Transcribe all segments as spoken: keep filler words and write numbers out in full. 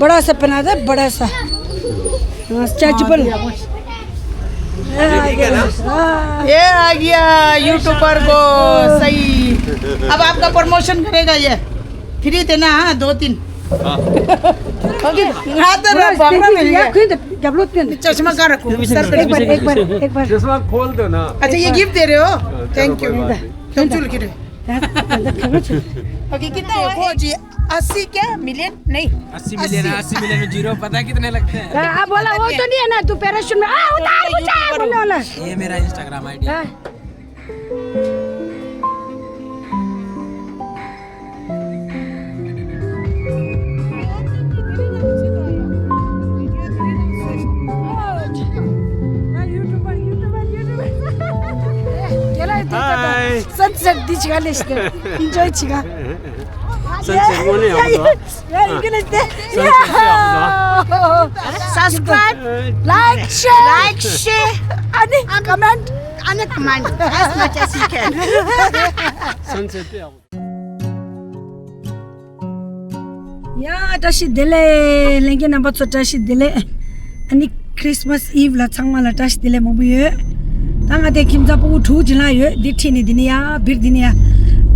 बड़ा सा पहना था, बड़ा सा। हाँ, स्ट्रेचेबल। ये आ गया ना? हाँ। ये आ गया यूट्यूबर को सही। अब आपका प्रमोशन करेगा ये। फ्री थे ना, हाँ, दो तीन। हाँ। ओके, हाँ, तो पूरा रहा, बाबा स्टेज मिल किया, गया। खुद जब लोग थे। चश्मा कहाँ रखूँ? सर पे एक बार, एक बार, एक बार। चश्मा खोल दो ना। अच्छा, ये गिफ्ट दे रहे हो? हाँ, चलो, थैंक यू। कोई बात नहीं। तुम चुल के रहे। हाँ, अंदर खड़ो चल। ओके, कितना हुआ? देखो जी, अस्सी क्या? मिलियन? नहीं। अस्सी मिलियन है, अस्सी मिलियन में जीरो पता है कितने लगते हैं? हाँ, हाँ, बोला, वो तो नहीं है ना, तू पैराशूट में, आ, उतार, ऊंचा है, बोलो ना। ये मेरा इंस्टाग्राम आईडी है। हाँ। हाय। सनसेट दी छिका ले। इन्जॉय छिका। सनसेट मोने हो तो। या, या, या, इनके लिए दे। Subscribe, like, share. Like, share. अनि कमेन्ट। अनि comment. As much as you can. Sunset दे। ཡ། བཀྲ་ཤིས་བདེ་ལེགས། ལྷན་རྒྱས་རྣམ་པ་ཚོ་བཀྲ་ཤིས་བདེ་ལེགས། ཨ་ནི་ཁྲིས་མས་ཨིབ་ལ་ཚང་མ་ལ་བཀྲ་ཤིས་བདེ་ལེགས་མང་པོ་ཡོད། ད་ང་དེ་ཁྱིམ་ཚང་སྤུ་གུ་དྲུག་ཅིག་ལ་ཡོད། འདི་ཁྲིད་ནས་འདི་ནས་ཡ་བིར་འདི་ནས་ཡ།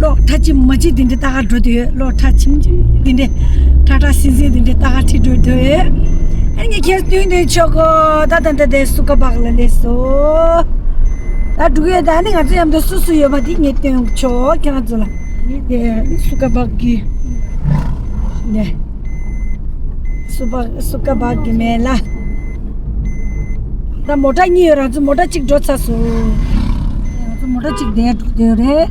གློག་ཁྲ་ཆིམ་མ་ཆི་འདི་འདྲ་ལྟ་ག་འགྲོ་དུ་ཡོད། གློག་ཁྲ་ཆིམ་ཆིམ་འདི་འདྲ། ཁྲ་ཁྲ་སིང་སིང་འདི་འདྲ་ལྟ་ག་ཁྲིད་འགྲོ་དུ་ཡོད། ཨ་ནི་ངས་ཁྱེད་སྟོན་དུ་ཆོག་གོ། ད་ད་ད་དེ་སུ་ཀ་བག་ལ་སླེབས་སོ། ད་འགྲོ་གི་ཡོད། ད་ཨ་ནི་ང་ཚོ་མཉམ་དུ་སུ་སུ་ཡོད་པ་འདི་ངས་སྟོན་ཆོག་ཁྱེད་རང་ཚོ་ལ། ནི་དེ་སུ་ཀ་བག་གི་ནས། སུ་བག་སུ་ཀ་བག་གི་མེ་ལ། ད་མོ་ཊ་གཉིས་ཡོད། རང་ཚོ་མོ་ཊ་གཅིག་འགྲོ་ཚར་སོང་། རང་ཚོ་མོ་ཊ་གཅིག་དེ་འགྲོ་དེ་རེད།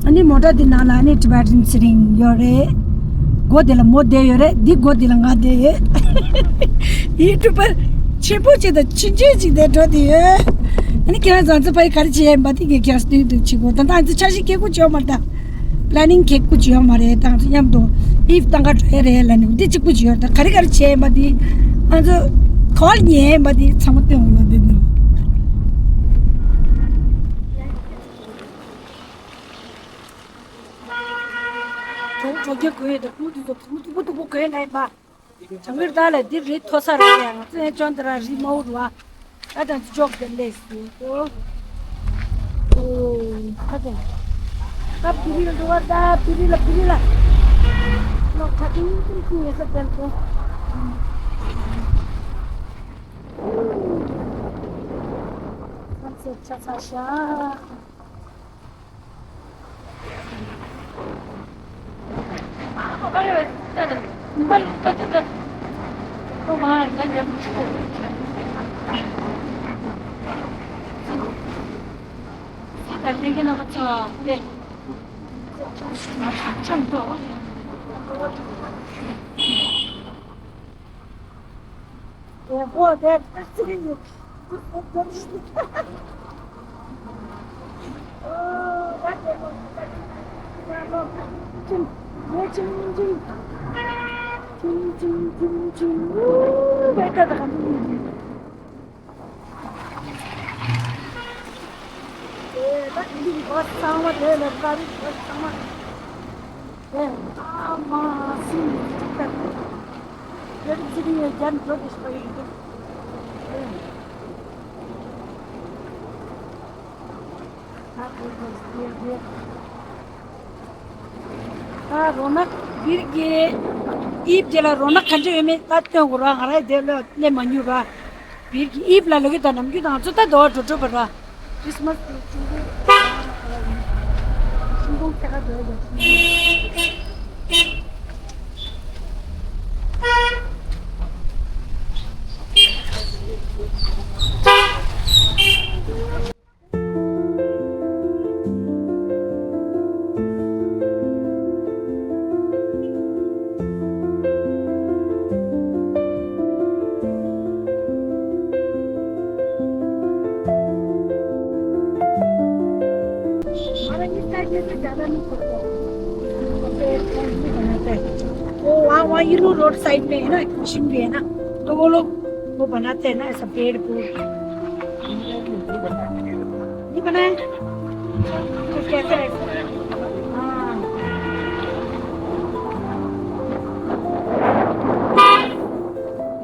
ཨ་ནི་མོ་ཊ་དེ་ནང་ལ་ཨ་ནི་ཊི་བེ་ཊན་སི་ཊི་ཡིང་ཡོད་རེད། སྒོ་དེ་ལ་མོ་བསྡད་ཡོད་རེད། འདི་སྒོ་དེ་ལ་ང་བསྡད་ཡོད། ཡུ་ཊུབ་པར་ཆེན་པོ་ཅིག་དང་ཆུང་ཆུང་ཅིག་དེ་འགྲོ་དེ་ཡོད། ཨ་ནི་ཁྱེད་རང་ཚོ་ཚོ་ཕ་ཡི་ག་རེ་བྱེད་ཡིན་པ་དེ་ངས་ཁྱེད་རང་སྟོན་དུ་བྱེད་དགོས། ད་ལྟ་ང་ཚོ་འཆར་གཞི་སྐྱེ་དགུ་བྱོས་མ་རེད། ད་པི་ལེ་ནིང་སྐྱེ་དགུ་བྱོས་མ་རེད། ད་ང་ཚོ་མཉམ་དུ་ཨིབ་ཏང་ག་འགྲོ་ཡ་རེད་ལ་ནི་འདི་གཅིག་པུ་བྱོས། ད་ག་རེ་ག་རེ་བྱེད་ཡིན་པ་དེ་ང་ཚོ་ག་བ་ལ་ཉལ་ཡིན་པ་དེ་ཚང་མ་སྟོན་འོང་ལ་འདི་འདུག་གྲོང་གྲོང་ཁྱེར་གོན་ཡོད་དང་ཕྲུ་གུ་དེ་ཚོ་ཕྲུ་གུ་སྟུག་པོ་སྟུག་པོ་གོན་ལ་ཡིན་པ། བྱང་མིར་བདག་ལ་འདི་རི་མཐོ་ས་རེད་ཡ། ང་ཚོ་ཡང་ཅོན་ཏ་ར་རི་མོ་རུ་བ། ད་དང་ཅོག་གི་ལེས་སུ་ཏོ། ཨོ། ཁ་ཏེ། ད་པི་རི་ལ་འགྲོ་བ། ད་པི་རི་ལ་པི་རི་ལ། ལོ་ཁ་ཏིང་ཏིང་ཏིང་ཡོད་ས་དེར་ཏོ། ཁ་ཚེ་ཆ་ཚ་ཤ། ད་རོ་ནག་བིར་གྱི་དབྱིབས་དེ་ལ་རོ་ནག་ག་འདྲ་ཡོད་མེད་ད་སྟོན་དགོས་ར། ང་རང་དེ་ལ་སླེབས་མ་མྱོང་ར། བིར་གྱི་དབྱིབས་ལ་ལོ་གི་ད་ནམ་རྒྱུན་དང་ཚོ་ད་དོ་འགྲོ་འགྲོ་བ་ར། ཁྲིས་མས་དེ་ཆུང་ཆུང་ཆུང་ཆུང་ཁྱེད་ཀ་འགྲོ་ཡོད། हमारा इस साइड में तो ज़्यादा नहीं पड़ता। वो वहाँ, वहाँ यूरो रोड साइड में है ना, कुशिम भी है ना, तो वो लोग वो बनाते हैं ना ऐसा पेड़ को। नहीं बनाए? तो कैसे है? हाँ।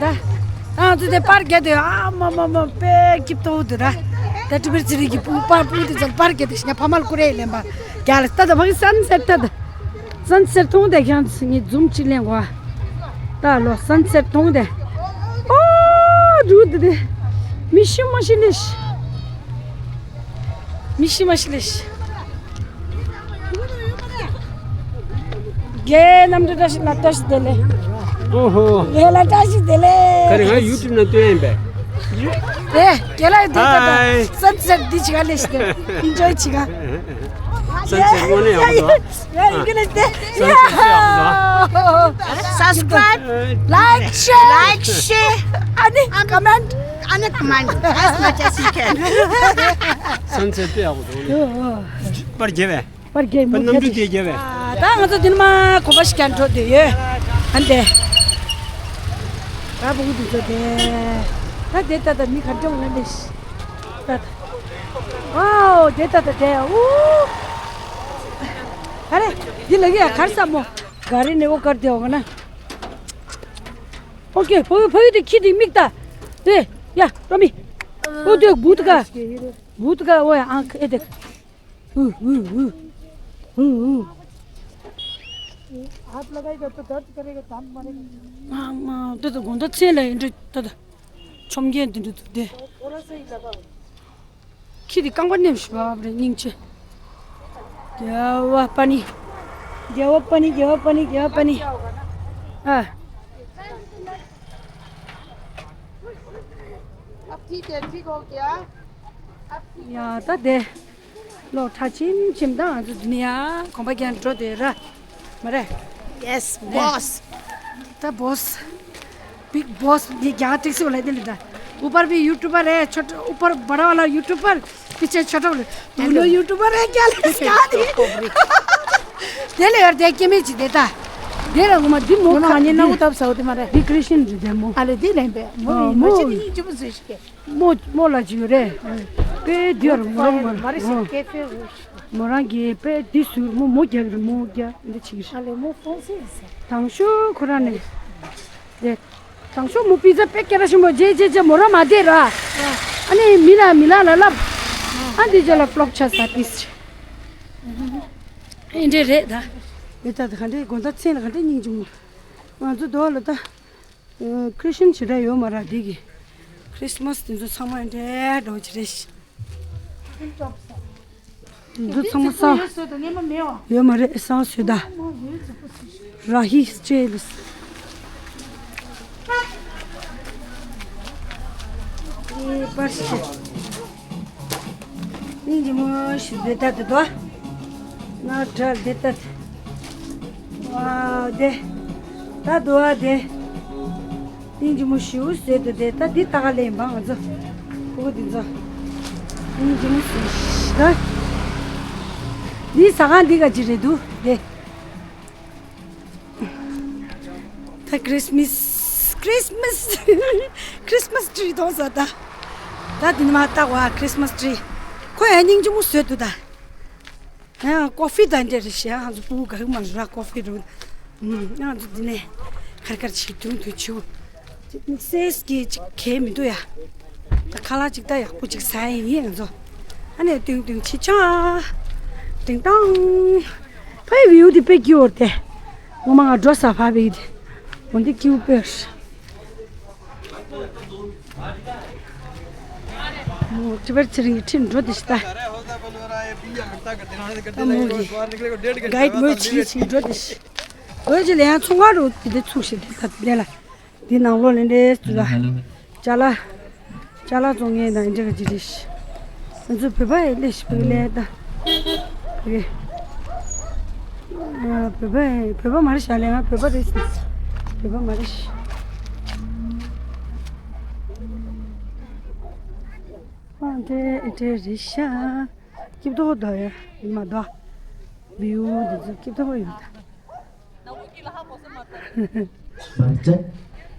ད། ད་ང་ཚོ་དེ་པར་རྒྱག་དེ། ཨ་མ་མ་མ། དཔེ་སྐྱིད་པོ་འདུག་ད། ད་ཀྲི་པུར་ཙི་རི་གི་པུ་པར་པུ་དེ་ཚོར་པར་རྒྱག་དེ་ཞིག་ཕ་མར་ཀུ་རེ་ལེན་པ་རྒྱག་ལ། ད་ད་ཕ་གི་སན་སེ་ཊི་ད་ད། སན་སེ་ཊི་མཐོང་དེ་ཁྱང་ངས་ཛུམ་ཅིག་ལེན་གོ། ད་ལོ་སན་སེ་ཊི་མཐོང་དེ། ཨོ་འདུག་དེ་དེ། མི་ཤི་མ་ཤི་ལེ་ཤི། མི་ཤི་མ་ཤི་ལེ་ཤི། རྒན་རྣམ་གྲོལ་བཀྲ་ཤིས་ལགས་བཀྲ་ཤིས་བདེ་ལེགས། ཨོ་ཧོ། རྒན་ལགས་བཀྲ་ཤིས་བདེ་ལེགས། ག་རེ། ང་ཡུ་ཊུབ་ནང་སྟོན་ཡིན་པས། ཨེ་རྒན་ལགས་དེ་ད་ད། ཧའི། སན་སེ་ཊི་འདི་བྱེད་ག་ལེ་ཤི་དེ་ཨིན་ཇོའི་བྱེད་ག། སན་སེ་ཊི་དངོས་གནས་ཡག་པོ་འདུག། ཡ་ཡིན་གི་ལེ་ཤི་དེ། སན་སེ་ཊི་ཡག་པོ་འདུག། Subscribe, like, share, like, share, and comment, and comment as much as you can. སན་སེ་ཊི་དཔེ་ཡག་པོ་འདུག། པར་རྒྱབ་པས། པར་རྒྱབ། པར་མོ་གནམ་གྲུ་རྒྱབ་དེ་རྒྱབ་པས། ད་ང་ཚོ་འདི་ནས་མར་གོམ་པ་ཞིག་རྒྱག་འགྲོ་བསྡད་ཡོད། ཨ་འདི། ད་ཕྲུ་གུ་འདི་ཚོ་དེ། ད་དེ་ད་ད་མི་ག་འདྲ་འོང་ལེ་ཤི། ད་ད། ཝའོ་དེ་ད་ད་དེ། ཨུ། ཨ་རེ། འདི་ལ་ཡ་གར་ས་མོ། ག་རེ་ནས་ཨོ་གར་དེ་འོང་ན། ཨོ་ཀེ། ཕ་ཡུལ་ཕ་ཡུལ་དེ་ཁྱི་དེ་མིག་ལྟ། དེ་ཡ་རོ་མི། ཨོ་དེ་བུ་དེ་ག་བུ་དེ་ག་ཨོ་ཡ་ཨང་ཨེ་དེ། ཨུ་ཨུ་ཨུ། ཨུ་ཨུ། हाथ लगाएगा तो दर्द करेगा, दांत मारेगा। ཨ་མ། དེ་ད་དགོང་དག་མཚན་ལ་ཡིན་འདྲ་ད་ད། ཆོམ་རྒན་དེ་འདྲ་འདུག་དེ། ཁྱི་དེ་རྐང་པ་མནན་ཞིག་བབ་རེད་སྙིང་རྗེ། རྒྱལ་བ་པ་ཎི། རྒྱལ་བ་པ་ཎི། རྒྱལ་བ་པ་ཎི། རྒྱལ་བ་པ་ཎི། ཨ། अब ठीक है, ठीक हो गया। अब ཡ་ད་དེ། ལོ་ཁྲ་ཆིམ་ཆིམ་དང་ང་ཚོ་འདི་ནས་ཡ་གོམ་པ་རྒྱག་འགྲོ་དེ་ར། མ་རེད། Yes, boss. ད་བོ་སི། Big boss ངས་རྒྱ་གར་ཏིག་སི་བ་ལ་དེ་ལ་ད། ऊपर भी यूट्यूबर है, छोटा ऊपर बड़ा वाला यूट्यूबर, पीछे छोटा वाला। दोनों यूट्यूबर है क्या? क्या नहीं? དེ་ལ་ཡར་དེ་སྐྱེ་མེད་ཅིག་དེ་ད། དེ་ལ་ངོ་མ་འདི་མོ་ཁ་ནི་ནང་ཐབ་ས་འོ་དེ་མ་རེད། འདི་ཀྲི་ཤན་རེད་དེ་མོ། ཨ་ལེ་འདི་ལེན་པས་མོ། ཨ་ཡིན་མོ། མ་ཤེས་ནི་ཅི་མོ་ཟེར་ཤི་ཀེ། མོ་མོ་ལ་ཅིག་ཡོད་རེད། པེ་དེ་ཡོད་རེད་མོ་རང་མོ་རང་། མ་རེད་ཤི་ཀེ་ཧྥེ་རུ་ཤི། མོ་རང་གི་པེ་དེ་སུ་མོ་མོ་རྒྱག་རེད་མོ་རྒྱག་འདི་ཅིག་རེད། ཨ་ལེ་མོ་ཧྥོང་སི་ཟེར། དང་ཤོས་ཁོ་རང་ནས། དེ། དང་ཤོས་མོ་པི་ཛ་པེ་ཀེ་ར་ཤི་མོ་ཇེ་ཇེ་ཇེ་མོ་རང་མ་བསྡད་ར། ཨ་ནི་མི་ལ་མི་ལ་ལ་ལབ། ཨ་འདི་ཇེ་ལ་ཕློབ་ཆ་ས་པིས། ཨེ་འདྲེ་རེད་ད། འདི་ད་ག་འདྲེ་དགོང་དག་མཚན་ལ་ག་འདྲེ་སྙིང་རྗེ་མོ། ང་ཚོ་རྡོ་ལ་ད། ཁྲི་སི་མ་སི་ཞེ་དྲག་ཡོད་མ་རེད་འདི་གི། ཁྲི་སི་མ་སི་དེ་ཚོ་ཚང་མ་འདྲེ་འགྲོ་གི་རེད། དེ་ཚོ་ཚང་མ་ས། ཡོད་མ་རེད་ས་སུ་ད། ར་ཧི་ཅེ་ལི་སི། ཨེ་པར་ཤི། སྙིང་རྗེ་མོ་ཞིག་འདི་ལྟ་དུ་དོ། ན་དྲ་འདི་ལྟ་དུ། ཝའོ་དེ། ད་དུ་བ་དེ། སྙིང་རྗེ་མོ་ཞིག་བཟོས་དུ་དེ་ད་འདི་ལྟ་ག་ལེན་པ་ང་ཚོ། ཕྲུ་གུ་འདི་ཚོ། འདི་ཟ་ཁང་འདི་ག་ཅི་རེད་འདུག་དེ། ད་ཁྲིས་མས། ཁྲིས་མས། ཁྲིས་མས་ཊི་རི་མཐོང་ས་ད། ད་འདི་ནས་མར་ལྟ་བ་ཁྲིས་མས་ཊི་རི། ཁོ་ཡང་སྙིང་རྗེ་མོ་བཟོས་འདུག་ད། ཡང་ཀོ་ཧྥི་དང་འདྲ་རེད་ཤག་ང་ཚོ་ཕྲུ་གུ་ག་གི་མ་ར་ཀོ་ཧྥི་རུ། ང་ཚོ་འདི་ནས་ཁར་ཁར་བྱེད་དུས་དུས་ཆུ། དམིགས་བསལ་གྱི་ཅིག་གས་མི་འདུག་ཡ། ད་ཁ་ལག་ཅིག་ད་ཡག་པོ་ཅིག་ཟ་ཡིན་ཡིན་ང་ཚོ། ཨ་ནས་ཏུང་ཏུང་ཆི་ཆ། ཏིང་ཏང་། ཕའི་བིའུ་དེ་དཔེ་སྐྱིད་པོ་རེད་དེ། ངོ་མ་ང་འགྲོ་ས་ཕ་བི་དེ། འོན་ཏེ་སྐྱིད་པོ་དཔེ་རེད། མོ་ཅི་བར་ཚེ་རིང་གི་ཁྲིད་འགྲོ་དེ་ཤི་ད། ད་མོ་གི་གའིད་མོ་ཆི་ཆི་འགྲོ་དེ་ཤི། འོ་ཅི་ལས་ཡང་ཚོང་ཁང་རུ་དེ་དེ་ཚུགས་ཤིག་དེ་ད་དེ་ལ། དེ་ནང་ལོགས་ལས་འདྲེ་ཚུ་ལ། ཅ་ལག་ཅ་ལག་བཙོང་མཁན་དང་འདྲ་ག་ཅི་རེད་ཤི། ང་ཚོ་བོད་པ་ཡི་ལས་ཤི་བོད་ལས་ད། བོད་པ་བོད་པ་མ་རེད་ཤག་ལས་ང་བོད་པ་རེད་ཤི། བོད་པ་མ་རེད་ཤི། ཨ་འདྲེ་འདྲེ་རེད་ཤག་སྐྱིད་པོ་འདུག་ཡ། ཡིན་མ་འདུག་བིའུ་འདི་ཚོ་སྐྱིད་པོ་ཡོད་ད།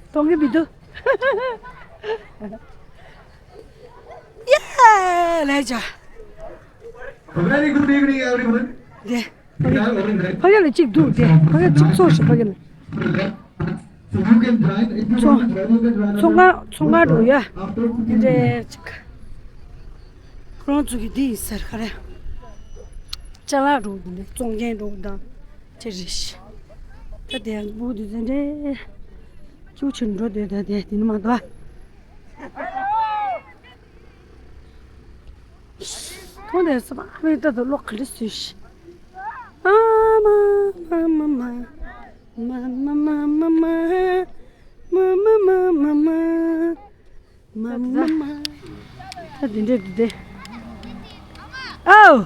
གཏོང་གི་མི་འདུག་ཡ། ལས་བྱ། Very good evening, everyone. དེ། ཕ་གི་ལ་གཅིག་འདུག་དེ། ཕ་གི་གཅིག་ཚོགས་ཤིག་ཕ་གི་ལ། ཚོང་ཁང་ཚོང་ཁང་འགྲོ་ཡ། འདི་འདྲའི་གཅིག་ཁོ་རང་ཚོ་གི་འདི་ཡིན་ཟེར་ག་རེ། ཅ་ལག་འགྲོ་འདི་འདྲ་བཙོང་མཁན་འགྲོ་དང་ཅི་རེད་ཤི། ད་དེ་བུ་འདི་འདྲའི་ཅུ་ཆུ་འགྲོ་འདོད་ད་དེ་དེ་ནི་མ་གཏོགས། ཐོང་དེ་སོ་པ་ཨ་མའི་ལྟ་དུ་ལོག་ག་ལི་སུས་ཤི། ཨ་མ་མ་མ་མ། མ་མ་མ་མ་མ། མ་མ་མ་མ་མ། མ་མ་མ། ད་དེ་འདྲས་དེ་དེ། ཨའོ།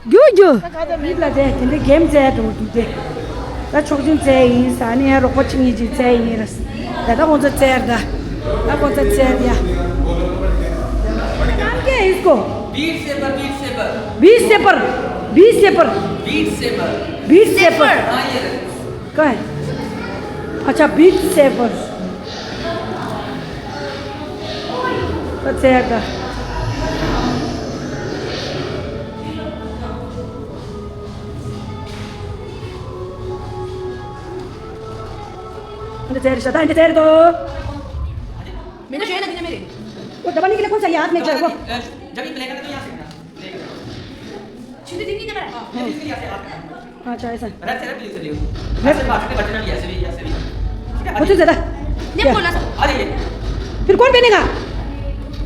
རྒྱུ་རྒྱུ། མིད་ལ་དེ་དེ་འདྲས་གེམ་རྩེ་འགྲོ་འདུག་དེ། ད་ཆོག་མཆན་རྩེ་ཡིན་ས་ནི་ཡ་རོགས་པ་ཆིང་ཡིན་ཅིག་རྩེ་ཡིན་ར། ད་ད་ཁོང་ཚོ་རྩེ་ར་ད། ད་ཁོང་ཚོ་རྩེ་ར་ཡ། नाम क्या है इसको? बीट सेपर, बीट सेपर। बीट सेपर, बीट सेपर। बीट सेपर। बीट सेपर। हाँ, ये रहे। कहाँ है? अच्छा, बीट सेपर। ད་རྩེ་ད། འདི་རྩེ་རེད་ཤག་ད་འདི་རྩེ་རེད་དོ། मेरे को चाहिए ना, कितने मेरे? वो दबाने के लिए कौन सा ये हाथ में चाहिए वो? जब ये प्ले करना तो यहाँ से करना। छिंदे दिन नहीं ना मेरा। हाँ। अच्छा, ऐसा। रख से रख, ऐसे भी। रख से बात करके बचना भी ऐसे भी, ऐसे भी। ठीक है? बहुत ज्यादा। नहीं क्या? बोला सर। आ जाइए। फिर कौन पहनेगा?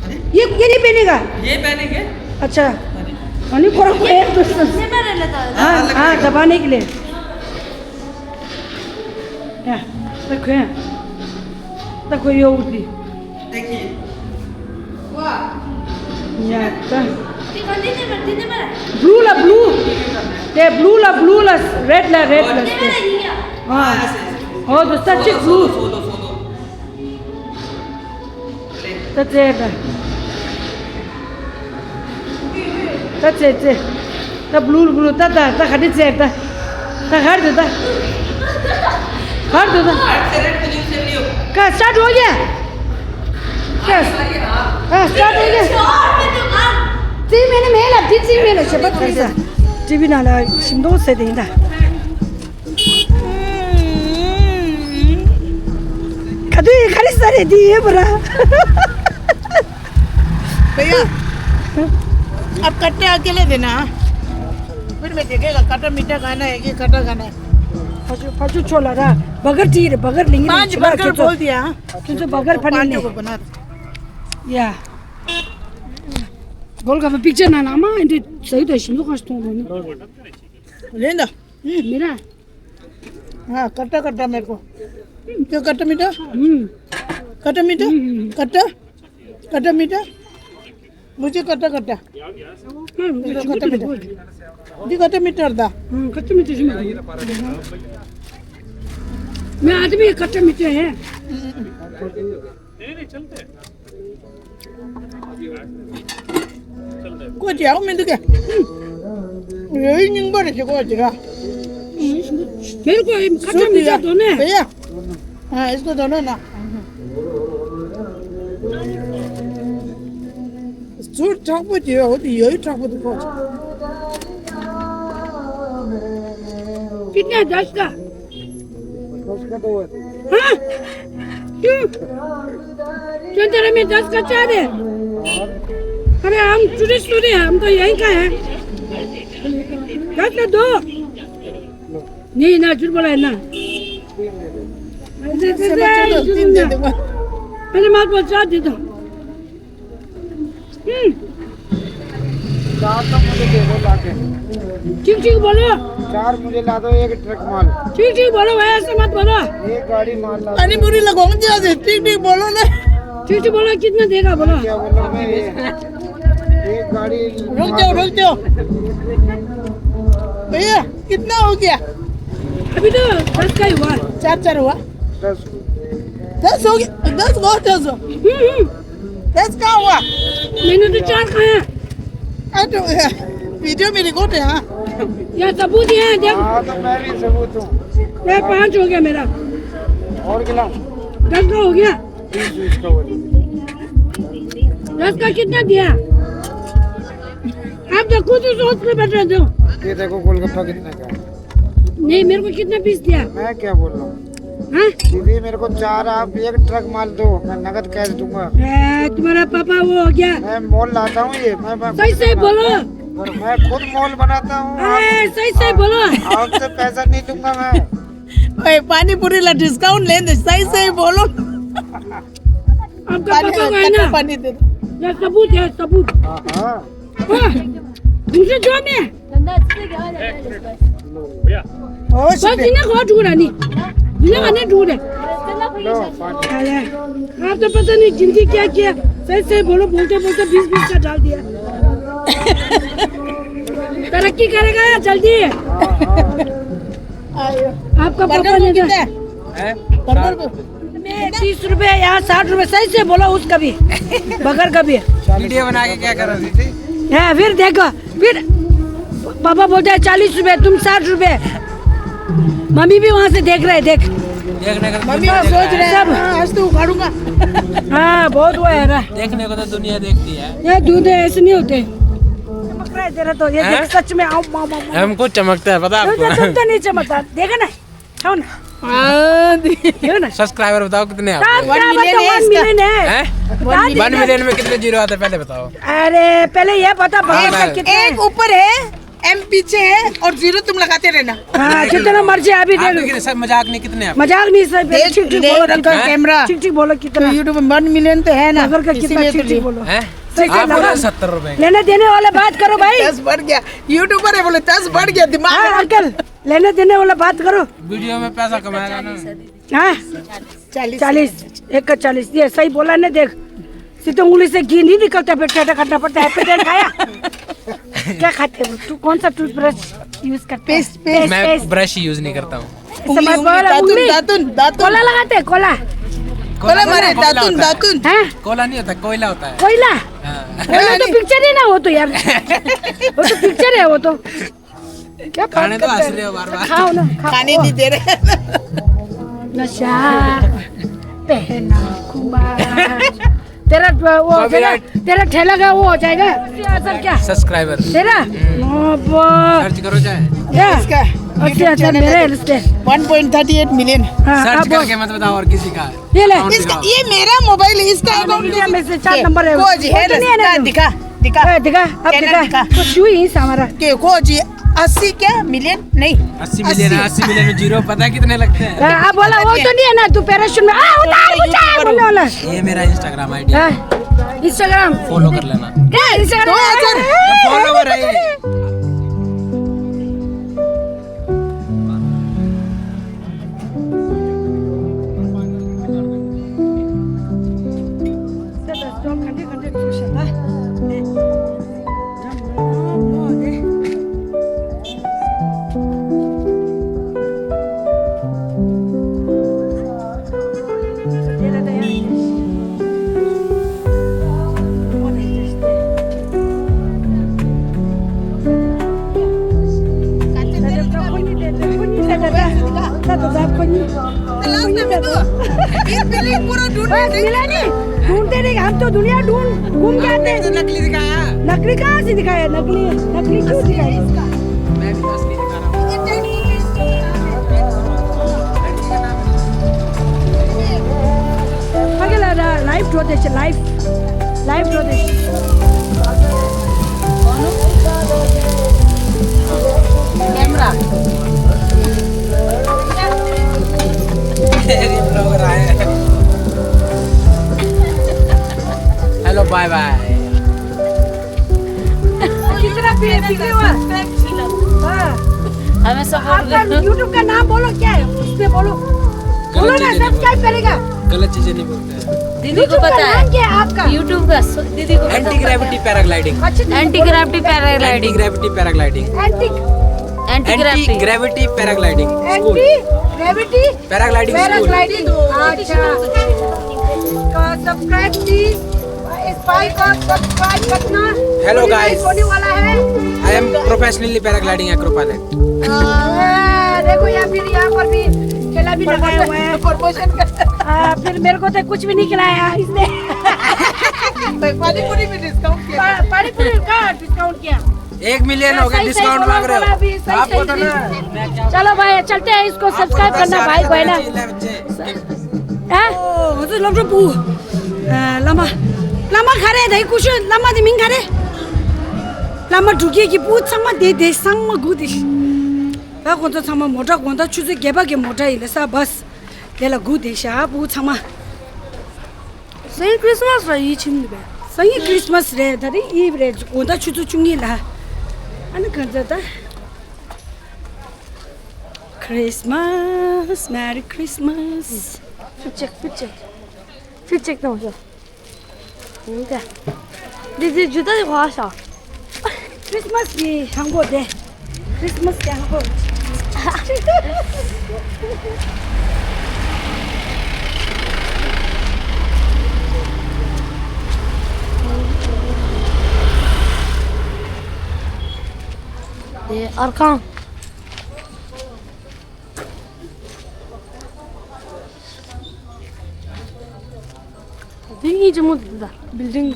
अरे? ये, ये नहीं पहनेगा? ये पहनेंगे। अच्छा। अरे। अनिल को रखो, एक तो नहीं पहन लेता है। हाँ, हाँ, दबाने के लिए। ཡ། ད་ཁོ་ཡ། ད་ཁོ་ཡོད་འདི། देखिए। वाह। ཡ་ད། ये गंदी नहीं बनती नहीं बना। ब्लू ལ་ब्लू། དེ་ब्लू ལ་ब्लू ལ་रेड ལ रेड ལ། ये वाला ही है। ཨ། ཨོ་དུ་ས་ཅིག་ब्लू། ད་རྩེ་ད། ད་རྩེ་རྩེ། ད་བླུག་བླུག་ད་ད་ད་ག་དེ་རྩེ་ད། ད་གར་དུ་ད། གར་དུ་ད། ཀ་སྟ་འགྲོ་ཡ། ཀ་ཨ་སྟ་འགྲོ་ཡ། རྩེ་མེད་ན་མེད་ལ་དེ་རྩེ་མེད་ལ་ཞེས་པ་ཐོས་ས། ཊི་ཝི་ནང་ལ་ཞིམ་མདོག་ཟེར་དེ་ཡིན་ད། कभी घर सारे दिए बरा। भैया, अब कट्टे अकेले देना, हाँ? फिर मैं देखेगा, खट्टा मीठा खाना है कि खट्टा खाना है। फजू, फजू छोला रहा, बगर टी रे, बगर लेंगे, पांच छोला बर्गर बोल दिया, हाँ? तुझे बर्गर तो पांच को बना दो। या। गोल का पिक्चर ना ना, मां इंदे सही तो शिमला का स्टोन है। लेंदा। मेरा। हाँ, खट्टा खट्टा मेरे को। क्यों खट्टा मीठा? हम्म। खट्टा मीठा? हम्म। खट्टा? खट्टा मीठा? मुझे खट्टा खट्टा। हम्म, मुझे खट्टा मीठा। मुझे खट्टा मीठा था। हम्म, खट्टा मीठा जी। मैं आदमी खट्टा मीठा है। हम्म। नहीं, नहीं, चलते हैं। कोई जाओ मैं तो क्या? यही निंबर है को जगह। मेरे को ये खत्म नहीं जाता ना। भैया, हाँ, इसको दोनों ना। सूट ट्रक पर जो होती, यही ट्रक पर तो। कितना है दस का? हाँ? क्यों? चंद्र में दस का चार है। अरे हम टूरिस्ट थोड़ी है, हम तो यहीं का है। दस का दो। नहीं ना, झूठ बोला है ना। ऐसे, ऐसे, ऐसे, ऐसे, ऐसे, ऐसे, पहले माल पहुंचा दे दो। हम्म। चार तो मुझे दे दो लाके। ठीक ठीक बोलो। चार मुझे ला दो, एक ट्रक माल। ठीक ठीक बोलो भाई, ऐसे मत बोलो। एक गाड़ी माल ला दो। पानी पूरी लगवाऊंगी आज, ठीक ठीक बोलो ना। ठीक ठीक बोलो, कितना देगा बोलो। क्या बोला मैं? एक गाड़ी रुक जाओ, रुक जाओ। भैया, कितना हो गया? अभी तो दस का ही हुआ। चार चार हुआ। दस। दस हो गया, दस बहुत है। हम्म, हम्म। दस का हुआ? मैंने तो चार खाया। अरे तो, वीडियो में रिकॉर्ड है, हाँ। यह सबूत है, देख। हाँ, तो मैं भी सबूत हूँ। ये पाँच हो गया मेरा। और कितना? दस का हो गया। बीस, बीस का हो गया। दस का कितना दिया? आप तो खुद ही सोच के बता दो। ये देखो गोलगप्पा कितने का है। नहीं, मेरे को कितना पीस दिया? मैं क्या बोल रहा हूँ? हाँ? दीदी, मेरे को चार, आप एक ट्रक माल दो, मैं नगद कैश दूंगा। ए, तुम्हारा पापा वो हो गया। मैं मॉल लाता हूँ ये, मैं, मैं सही सही बोलो। मैं खुद मॉल बनाता हूँ। अरे, सही सही बोलो। आपसे पैसा नहीं लूंगा मैं। ओए, पानी पूरी ला डिस्काउंट ले दे, सही सही बोलो। आपका पापा का है ना? पानी दे दो। या सबूत है, सबूत। हाँ, हाँ। हाँ, दूसरे जो में। धंधा अच्छे से क्या हो जाता है? भैया। ओ, बस इन्हें खो टूरा नहीं। इन्हें खाने टूरे। अरे, आप तो पता नहीं जिंदगी क्या किया। सही सही बोलो, बोलते बोलते बीस बीस का डाल दिया। तरक्की करेगा जल्दी। आपका पापा ने कितना है? हैं? बर्गर को तीस रुपए, यहाँ साठ रुपए, सही से बोलो उसका भी, बगर का भी। वीडियो बना के क्या करो दीदी? हाँ, फिर देखो, फिर पापा बोलते हैं चालीस रुपए, तुम साठ रुपए। मम्मी भी वहाँ से देख रहे हैं, देख। देखने का मम्मी दुनिया भी देख सोच रहा रहे है। हैं, सब। हाँ, आज तो उखाड़ूंगा। हाँ, बहुत वो है ना। देखने को तो दुनिया देखती है। ये दूध है, ऐसे नहीं होते। चमक रहा है तेरा तो, ये हैं? देख, सच में, आओ, माँ, माँ, माँ। हमको चमकता है, पता ये आपको? तो चमकता नहीं चमकता, देखा ना? खाओ ना। हाँ, दे। देखा ना? सब्सक्राइबर बताओ कितने हैं आपके? सब्सक्राइबर तो वन मिलियन है इसका। वन मिलियन है। हैं? बता दे वन ना। मिलियन में कितने जीरो आते हैं, पहले बताओ। अरे, पहले ये बता, हाँ, बता। एक ऊपर है, एम पीछे है और जीरो तुम लगाते रहना। हाँ, जितना मर्जी अभी आप देख। तो कितने, सब मजाक नहीं, कितने आप? मजाक नहीं, सर, पहले देख, ठीक ठीक ले बोलो, रखा कितना? कैमरा। ठीक ठीक बोलो, तो कितना? YouTube में वन मिलियन तो है ना, बर्गर का कितना? इसीलिए तो ठीक ठीक ले। बोलो। हैं? सही से आप बोलो लगा। सत्तर रुपए। लेने देने वाला बात करो भाई। दस बढ़ गया, यूट्यूबर है बोले, दस बढ़ गया दिमाग। हाँ, अंकल, लेने देने वाला बात करो। वीडियो में पैसा कमाएगा ना। हाँ? चालीस। चालीस, एक का चालीस, ये सही बोला ना, देख। सिर्फ तो उंगली से घी नहीं निकलता, फिर ठेठा करना पड़ता है, पेट खाया। क्या खाते हो? तू कौन सा टूथब्रश यूज़ करता है? Paste, paste. पेस्ट, मैं पेस्ट। ब्रश यूज़ नहीं करता हूँ। समझ उंगली, बोला, दातुन, उंगली। दातुन, दातुन। कोला लगाते हैं, कोला। कोला मारे, कोला दातुन, होता है। दातुन। हैं? कोला नहीं होता, कोयला होता है। कोयला? हाँ। कोयला तो पिक्चर है ना वो तो यार। वो तो पिक्चर है वो तो। क्या बात करते हैं? खाने तो हंस रहे हो बार बार। खाओ ना, खाओ। खाने नहीं दे रहे। नशा पहला खुमार। तेरा वो हो जाएगा, तेरा ठेला का वो हो जाएगा। क्या सर, क्या? सब्सक्राइबर। तेरा? हम्म। मोहब्बत। सर्च करो चाहे। क्या? इसका अच्छा, अच्छा, मेरे इसके। One point thirty eight million. हाँ, सर्च करके मत बताओ और किसी का। ये ले। इसका, ये मेरा मोबाइल है, इसका अकाउंट में से चार नंबर है। को जी है ना, दिखा, दिखा। ए, दिखा, अब दिखा। तो छुई ही हमारा। के को जी अस्सी क्या मिलियन? नहीं। अस्सी मिलियन है, अस्सी। अस्सी मिलियन में जीरो पता है कितने लगते हैं? हाँ, अब बोला, वो तो नहीं है ना, तू पैराशूट में, आ, उतार, उतार, बोलने वाला। ये मेरा Instagram ID है। हाँ, Instagram। फॉलो कर लेना। क्या Instagram? दो हज़ार। फॉलोवर है ये। ये बिल्डिंग पूरा ढूंढ बस मिला नहीं, ढूंढते नहीं, हम तो दुनिया ढूंढ घूम के आते हैं। तो नकली दिखाया। नकली कहाँ से दिखाया? नकली, नकली क्यों दिखाया? मैं भी असली दिखा रहा हूँ। अगला रा-, लाइव थ्रो दे, लाइव, लाइव थ्रो दे। कैमरा। Hello, bye bye. कितना पी-, पी के हुआ? हाँ। हमें सपोर्ट आपका करो। YouTube का नाम बोलो, क्या है? उसमें बोलो। बोलो ना, सब्सक्राइब करेगा। गलत चीजें नहीं बोलते हैं। दीदी को YouTube का पता है। नाम क्या है आपका? YouTube का स-, दीदी को पता एंटी है। Gravity paragliding. अच्छे से एंटी बोलो। Gravity paragliding. Anti gravity paragliding. Anti, anti anti gravity. Gravity paragliding school. Anti gravity paragliding school. Paragliding. अच्छा। इसका सब्सक्राइब प्लीज। इस भाई का सब्सक्राइब करना। Hello guys. होने वाला है। I am professionally paragliding acro pilot। हाँ, देखो, या फिर यहाँ पर भी ठेला भी लगा हुआ है। प्रमोशन करता है। हाँ, फिर मेरे को तो कुछ भी नहीं खिलाया इसने। तो पानी पूरी में डिस्काउंट किया। पा-, पानी पूरी का डिस्काउंट किया। एक मिलियन हो गया, सही, सही डिस्काउंट बोलो, मांग रहे हो। बोला अभी, सही, आपको सही, तो सही। ना, चलो भाई, चलते हैं, इसको आपको सब्सक्राइब तो करना, भाई, बहना। हाँ? ཨོ་ང་ཚོ་སློབ་གྲྭ་བུ། ཨ། བླ་མ། བླ་མ་ག་རེ་དེ་སྐུ་ཞབས་བླ་མ་དེ་མིང་ག་རེ། བླ་མ་འབྲུག་རྒྱལ་གྱི་བུ་ཚང་མ་དེ་དེ་ཚང་མ་སྒུག་དེ་ཤི། ད་ཁོང་ཚོ་ཚང་མ་མོ་ཊ་དགོང་དག་ཆུ་ཚོད་བརྒྱད་པ་གི་མོ་ཊ་ཡིན་ལ་ས་བཱས་དེ་ལ་སྒུག་དེ་ཤ་བུ་ཚང་མ། སང་ཉིན་ཁྲིས་མས་ར་ཡིད་ཆེས་མི་འདུག་པས། སང་ཉིན་ཁྲིས་མས་རེད། ད་རིང་ཨིབ་རེད། དགོང་དག་ཆུ་ཚོད་བཅུ་གཉིས་ལ། ཨ་ནི་གང་ཚ་ད། Christmas, Merry Christmas. ཕིག་ཅེག་ཕིག་ཅེག་ཕིག་ཅེག་གཏོང་ཤོག་འདི་འདི་ཇུ་ད་དེ་ཧ་ཤ། ཁྲིས་མས་གི་ཧང་གོ་དེ། ཁྲིས་མས་གི་ཧང་གོ། དེ་ཨར་ཁང་། འདི་གཉིས་ཀྱི་མོ་འདི་ད། Building.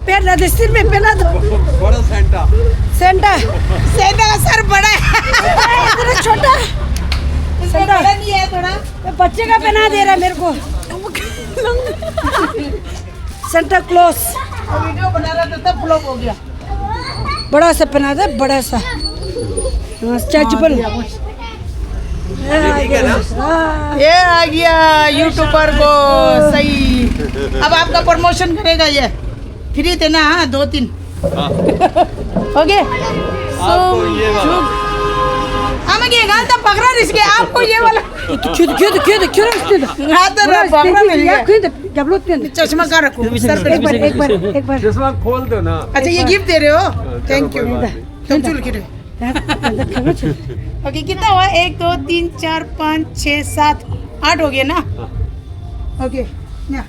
Perla de sirve, perla de. बड़ा सेंटा। सेंटा। सेंटा का सर बड़ा है। इतना छोटा। इसमें सेंटा। बड़ा नहीं है थोड़ा। ये बच्चे का पहना दे रहा है मेरे को। Santa Claus. वो वीडियो बना रहा था तब फ्लॉप हो गया। बड़ा सा पहना था, बड़ा सा। हाँ, स्ट्रेचेबल। ये आ गया। हाँ। ये आ गया यूट्यूबर को सही। अब आपका प्रमोशन करेगा ये। फ्री थे ना, हाँ, दो तीन। हाँ। ओके। आपको ये वाला। आमा के गाल तो पकड़ा रिसके, आपको ये वाला। क्यों, क्यों, क्यों, क्यों, क्यों रखते हैं? हाँ, तो रहा, पकड़ा नहीं है। क्यों तो, क्या बोलते हैं? चश्मा कहाँ रखूँ? सर पे एक बार, एक बार, एक बार। चश्मा खोल दो ना। अच्छा, ये गिफ्ट दे रहे हो? हाँ, चलो, थैंक यू। कोई बात नहीं। तुम चुल खिरे। ओके, कितना हुआ? एक, दो, तीन, चार, पाँच, छः, सात, आठ हो गया ना? हाँ। ओके, या।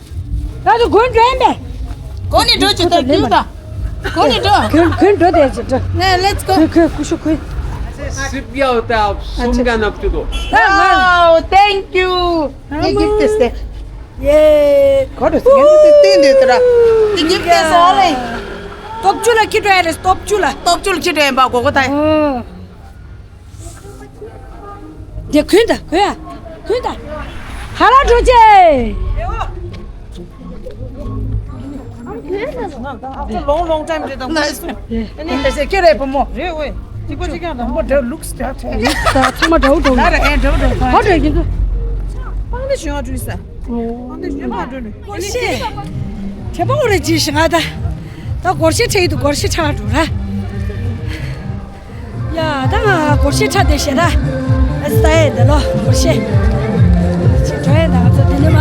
야, 너 그건 돼, 안 돼? कोनी ढो चितो क्यों था? कोनी ढो। 그건, 그건 돼, 진짜. 네, let's go. 그, 그, कुछ, कुछ। सिप गया होता है, आप सुन का नप चुदो। Wow, thank you. ये गिफ्ट दे। ये। कोड से तीन दे तेरा। ये गिफ्ट दे सो ले। तोपचुला किटो है रे, तोपचुला। तोपचुल किटो है बा को को ताई। दे खुंदा, खुया, खुंदा। हरा ढोजे। After long, long time, they don't. Nice. Ani, ese kere pomo. Re we. Tiko tiko na mo de looks that. Looks that. Tama do do. Nara e do do. How do you do? Pang de shwa ju sa. སྒོར་གཞས། དྲན་པ་འོ་རེ་ཅི་ཞིག་ང་ད། ད་སྒོར་གཞས་འཁྲབ་ཡི་འདུག་སྒོར་གཞས་འཁྲབ་འགྲོ་ར། ཡ་ད་ང་སྒོར་གཞས་འཁྲབ་བསྡད་ཤག་ར། ཨ་ཙི་ད་ཡ་འདི་ལོ་སྒོར་གཞས། ཅིག་འགྲོ་ཡ་ད་ང་ཚོ་འདི་ནས་མ།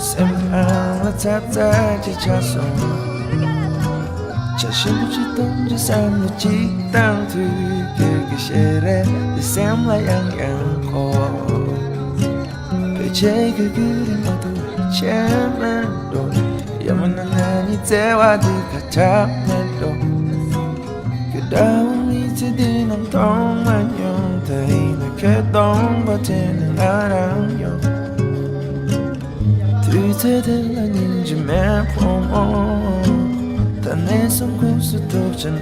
སེམས་ཨང་ལ་ཚ་ཚ་ཅིག་ཆགས་སོང་། བྱ་ཞིམ་པོ་ཅིག་གཏོང་རྒྱུ་བསམ་བློ་ཅིག་བཏང་དུས། ཁྱོད་ཀྱི་ཞལ་རས་འདི་སེམས་ལ་ཡང་ཡང་འཁོར། ཕལ་ཆེར་ཁྱོད་ཀྱི་རིང་མ་ཐུབ་ཆེ་མེད་འགྲོ། ཡང་མིན་ན་ང་གཉིས་བརྩེ་བ་འདི་ཁ་ཁྲལ་མེད་འགྲོ། ཁྱོད་འདྲ་བོ་མི་ཚེ་འདི་ནང་མཐོང་མ་མྱོང་། ད་ཡིན་ན་ཁྱོད་གདོང་པ་དྲན་ནས་ང་རང་ཡོང་། དུས་ཚོད་དེ་ལ་སྙིང་རྗེ་མེད་ཕོ་མོ། ད་ནས་བཟུང་ཁོངས་སུ་ཐུག་བྱ་ན།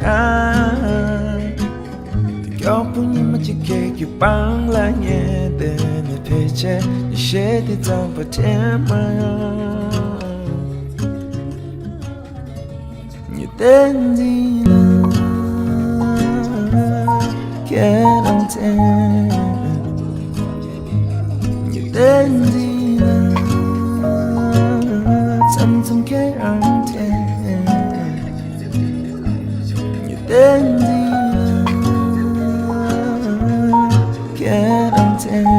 དེ་མགྱོགས་པོ་ཉི་མ་གཅིག་ཁྱེད་ཀྱི་པང་ལ་ཉལ་བསྡད་ནས། ཕལ་ཆེར་ཉིན་ཤས་དེ་ཙམ་པ་དྲན་མ་ཡོང་། ཉི་ཟླ་འདི་ལ་ཁྱེད་རང་མཚན། ཉི་ཟླ་འདི་ལ་མཚམས་མཚམས་ཁྱེད་རང་མཚན། ཉི་ཟླ་འདི་ལ་ཁྱེད་རང་མཚན།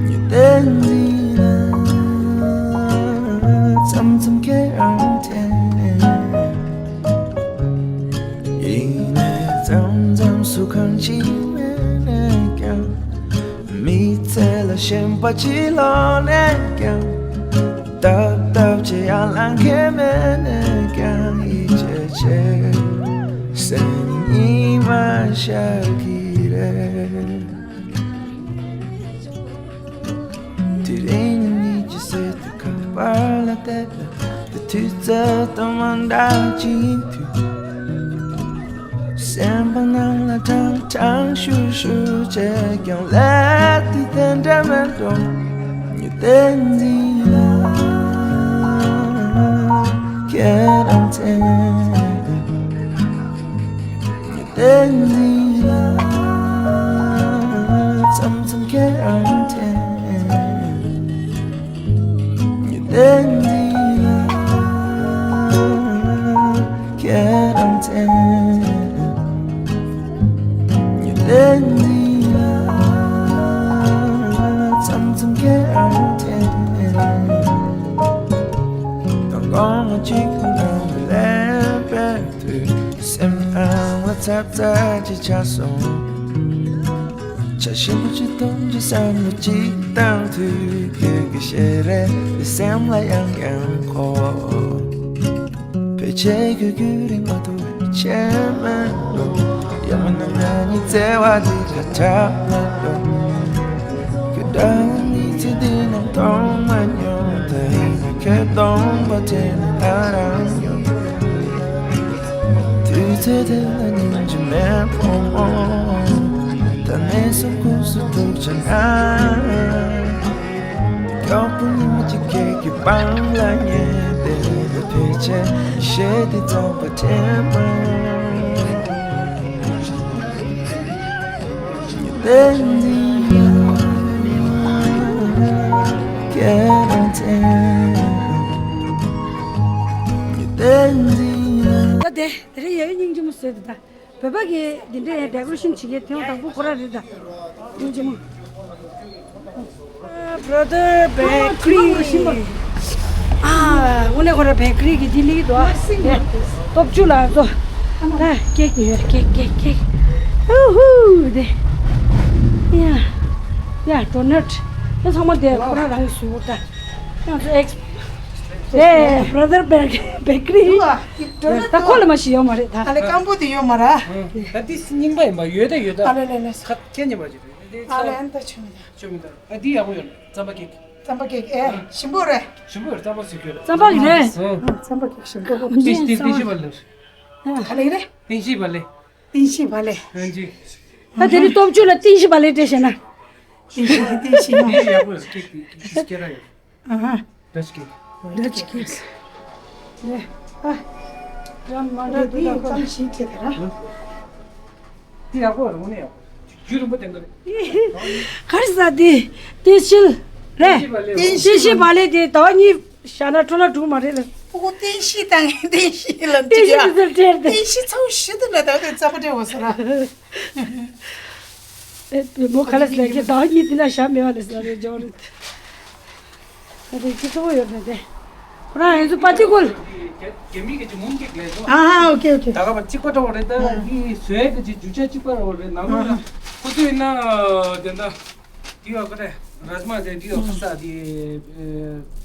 ཉི་ཟླ་འདི་ལ་མཚམས་མཚམས་ཁྱེད་རང་དྲན། ཡིན་ནའི་མཚམས་མཚམས་སུ་གང་ཅི་མེད་ནས་ཀྱང་། མི་ཚེ་ལ་ཞེན་པ་ཅིག་ལོག་ནས་ཀྱང་། སྟབས་སྟབས་ཅིག་ཡར་ལངས་མཁན་མེད་ནས་ཀྱང་། ཡིད་ཆེས་ཆེ་སེམས་ཉིད་མ་ཤར་གི་རེད། དེ་རིང་ཉིད་ཀྱི་སྲིད་དུ་ཁ་པར་ལ་བལྟས་ན། དེ་དུས་ཚོད་དང་མ་འདྲ་ཅིག་ཡིན་དུས། སེམས་པ་ནང་ལ་ཀྲང་ཀྲང་ཤུར་ཤུར་བྱས་ཀྱང་། ལས་དེ་དེ་འདྲ་མེད་འགྲོ། ཉི་ཟླ་འདི་ལ་ཁྱེད་རང་མཚན། ཉི་ཟླ་འདི་ལ་མཚམས་མཚམས་ཁྱེད་རང་དྲན། ཉི་ཟླ་འདི་ལ་ཁྱེད་རང་མཚན། ཉི་ཟླ་འདི་ལ་མཚམས་མཚམས་ཁྱེད་རང་དྲན། དང་གོང་མ་གཅིག་ཏུ་ནང་དུ་ལེན་པའི་དུས། སེམས་ཨང་ལ་ཚབ་ཚ་ཅིག་ཆགས་སོང་། བྱ་ཞིམ་པོ་ཅིག་གཏོང་རྒྱུ་བསམ་བློ་ཅིག་བཏང་དུས། ཁྱོད་ཀྱི་ཞལ་རས་འདི་སེམས་ལ་ཡང་ཡང་འཁོར། ཕལ་ཆེར་ཁྱོད་ཀྱི་རིང་མ་ཐུབ་ཆེ་མེད་འགྲོ། ཡང་མིན་ན་ང་གཉིས་བརྩེ་བ་འདི་ཁ་ཁྲལ་མེད་འགྲོ། ཁྱོད་འདྲ་བོ་མི་ཚེ་འདི་ནང་མཐོང་མ་མྱོང་། ད་ཡིན་ན་ཁྱོད་གདོང་པ་དྲན་ནས་ང་རང་ཡོང་། དུས་ཚོད་དེ་ལ་སྙིང་རྗེ་མེད་ཕོ་མོ། ད་ནས་བཟུང་ཁོངས་སུ་ཐུག་བྱ་ན། མགྱོགས་པོ་ཉི་མ་གཅིག་ཁྱེད་ཀྱི་པང་ལ་ཉལ་བསྡད་ལ། ཕལ་ཆེར་ཞེ་དེ་ཙམ་པ་དྲན་མ་ཡོང་། ཉི་ཟླ་འདི་ལ་ཁྱེད་རང་མཚན། ཉི་ཟླ་འདི་ལ། ད་དེ་དེ་རིང་ཡ་ཡི་སྙིང་རྗེ་མོ་བཟོས་འདུག་ད། བོད་པ་གི་འདི་འདྲའི་ཌེ་ཀོ་རེ་ཤན་བྱེད་མཁན་དེ་ཡང་དང་པོ་ཁོ་རང་རེད་ད། སྙིང་རྗེ་མོ། Brother Bakery། ཨ། དངོས་གནས་ཁོ་རང་བེ་ཀ་རི་གི་འདི་ལིག་འདུག་ཨ། དེ་སྟོབས་བཅུ་ལ་ཚོ། ད་ཀེག་ཉོས། ཀེག་ཀེག་ཀེག་ཧུ་ཧུ་དེ། ཡ། ཡ་ཌོ་ནཊ། དེ་ཚང་མ་དེ་ཁོ་རང་རང་གིས་བཟོས་པ་ད། ཡང་ཚོ་ཨེགས། དེ་brother bakery། འདུག་ཨ། ད་ཁོ་ལ་མ་ཤི་ཡོད་མ་རེད་ད། ཨ་ལེ་སྐམ་པོ་དེ་ཡོད་མ་ར། ད་དེ་རྙིང་པ་ཡིན་པ་ཡོད་ད་ཡོད་ད། ཨ་ལེ་ལེ་ལེ། ཁ་ཁྱེད་ཉེ་བ་ཅིག་རེད། ཨ་ལེ་ཨན་ད་ཆུ་མི་ད། ཆུ་མི་ད། ཨ་དེ་ཡག་པོ་ཡོད། རྩམ་པ་ཀེག་རྩམ་པ་ཀེག་ཨེ་ཞིམ་པོ་རེད། ཞིམ་པོ་རེད། རྩམ་པ་ཟེར་གྱི་རེད། རྩམ་པ་ཀེག་རེད། རྩམ་པ་ཀེག་ཞིམ་པོ། ཏིན་ཏིན་ཏིན་ཤི་བ་ལེ། ག་ལེ་རེད། ཏིན་ཤི་བ་ལེ། ཏིན་ཤི་བ་ལེ། ཨན་ཅི། ད་དེ་ནི་སྟོབས་བཅུ་ལ་ཏིན་ཤི་བ་ལེ་སྤྲད་བྱས་ན། ཏིན་ཤི་ཏིན་ཤི་མ། ཡག་པོ་ཡོད། ཀེག་ཀེག་སྐྱེ་ར་ཡོད། ཨ་ཧ། Dutch cake. Dutch cake. ཨ། ཡང་མ་འདྲ་འདི་ཡང་ཙམ་ཞིག་བྱེད་དེ་ར། འདི་ཡག་པོ་རེད། དངོས་གནས་ཡག་པོ་རེད། རྒྱུན་རིང་པོ་བསྟེན་གི་རེད། ག་རེ་ཟ་འདི། ཏིན་ཤི་རེད། ཏིན་ཤི་བ་ལེ། ཏིན་ཤི་བ་ལེ་དེ་ཟླ་བ་གཉིས་བཞག་ན་འཕྲོ་བརླག་འགྲོ་གི་མ་རེད་ལ། ཕྲུ་གུ་ཏིན་ཤི་དང་ཏིན་ཤི་ལ་ཏིན་ཤི་འདུག་ཟེར་སྤྲད་དེ། ཏིན་ཤི་ཚ་བོ་ཞིག་འདུག་ལ། ད་དེ་རྩམ་པ་སྤྲད་འོ་ཟེར་ར། ཨེ་མོ་ཁ་ལ་ཟེར་གྱི་ཟླ་བ་གཉིས་དེ་ན་ཞག་མེད་པ་ལ་ཟེར་རེད་ཇོ་རེད། ད་དེ་ཅི་གཙོ་བོ་ཡོད་རེད་དེ། ཁོ་རང་ཡིན་ཚུལ་པ་ཏི་ཀོལ། རྒྱ་མི་གི་ཅི་མུང་ཀེག་ལས་ཀྱོ། ཨ་ཧ། ཨོ་ཀེ་ཨོ་ཀེ། ད་ག་པ་གཅིག་པ་འདྲ་བོ་རེད། ད་ཨ་ཧ། ནི་བཟོས་གི་ཅི་རྒྱུ་ཆ་གཅིག་པ་འདྲ་བོ་རེད། ནང་ལོགས་ལ་ཨ་ཧ། ཁོ་ཚོས་ན་དེ་འདྲ་དེ་ཡོད་གི་རེད། རཱཇ་མ་དེ་དེ་ཡོད་ཁ་ས་དེ་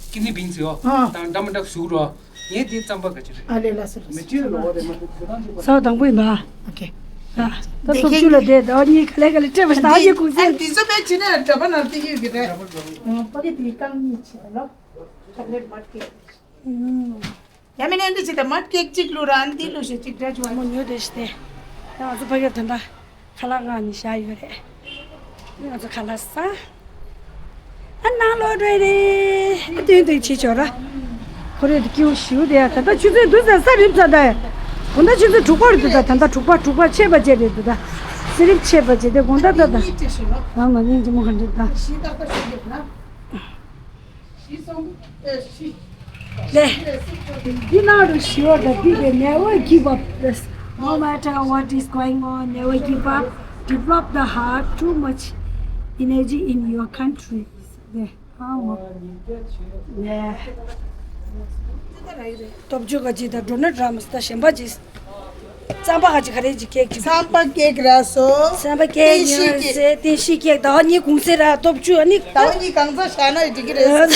ཀིཌ་ནི་བིན་སི་ཡོད། ཨ་ཧ། དང་འདྲ་མི་འདྲ་ཟུག་རོ། ངས་དེ་རྩམ་པ་ག་ཅི་རེད། ཨ་ལེ་ལ་སོ་ལ་སོ། མི་ཅི་ལོ་རེད་མ་དེ་དེ་དང་གཅིག་པ། ས་དང་པོ་ཡིན་པ། ཨོ་ཀེ། ད་ད་སོབ་ཅུ་ལ་དེ་ད་གཉིས་ག་ལེ་ག་ལེ་སྤྲད་པ་ཞིག་ད་གཉིས་གུང་སེང་། ཨ་འདི་ཚོ་པས་ཅི་ནས་འདྲ་པ་ནང་བལྟས་ཡོད་གི་རེད། ཨ་པ་ཀེ་དེ་རྐང་གཉིས་བྱས་ལ། ཆོག་ལེ་ཊི་མ་ཀེག་ཡ་མིན་ཨན་འདི་ཅི་ད་མ་ཀེག་གཅིག་བླུགས་ར། ཨན་འདི་བླུགས་ཤིག་གཅིག་འདྲ་བྱུང་བ། མོ་ཉོས་དེ་ཤི་སྟེ། ཡང་ང་ཚོ་ཕ་གིར་དོན་དག་ཁ་ལག་ང་ནི་བཞག་ཡོད་རེད། ང་ཚོ་ཁ་ལག་ཟ། ཨ་ནང་ལོག་འགྲོ་ཡི་རེད། ཨ་ཏོན་ཏོན་བྱེད་ཆོག་ར། ཁོ་རེ་དེ་སྐྱིད་པོ་ཞིག་དེ་ཡ། ད་ལྟ་ཆུ་ཚོད་དུ་ཟ་ས་རིམ་ཚ་ད་ཡ། དགོང་དག་ཆུ་ཚོད་དྲུག་པ་རེད་འདུག་ད། ད་ལྟ་དྲུག་པ་དྲུག་པ་ཆད་པ་བྱས་རེད་འདུག་ད། ཟེ་རིམ་ཆད་པ་བྱས་དེ་དགོང་དག་ད་ད། ང་མ་ཉིན་གྱི་མོ་ག་འདྲ་ད། ལེ། འདི་ནང་དུ་ཞི་བ་དང་འདི་གའི་never give up. Yes. No matter what is going on, never give up. Develop the heart, too much energy in your country. ལེ། ཨ་མོ། ལེ། སྟོབས་བཅུ་ག་ཅི་དང་འགྲོ་ན་འདྲ་མི་སྲིད་ད་གཞན་པ་ཅི། རྩམ་པ་ག་ཅི་ག་རེ་ཅི་ཀེག་ཅི། རྩམ་པ་ཀེག་ར་སོ། རྩམ་པ་ཀེག་ཏིན་ཤི་ཉོས་ཀེག་ཟེར་ཏིན་ཤི་ཀེག་ཟླ་བ་གཉིས་གུང་སེང་ར་སྟོབས་བཅུ་ཨ་ནི། ཟླ་བ་གཉིས་གང་ཚ་བཞག་ན་འགྲིག་གི་རེད། ཟླ་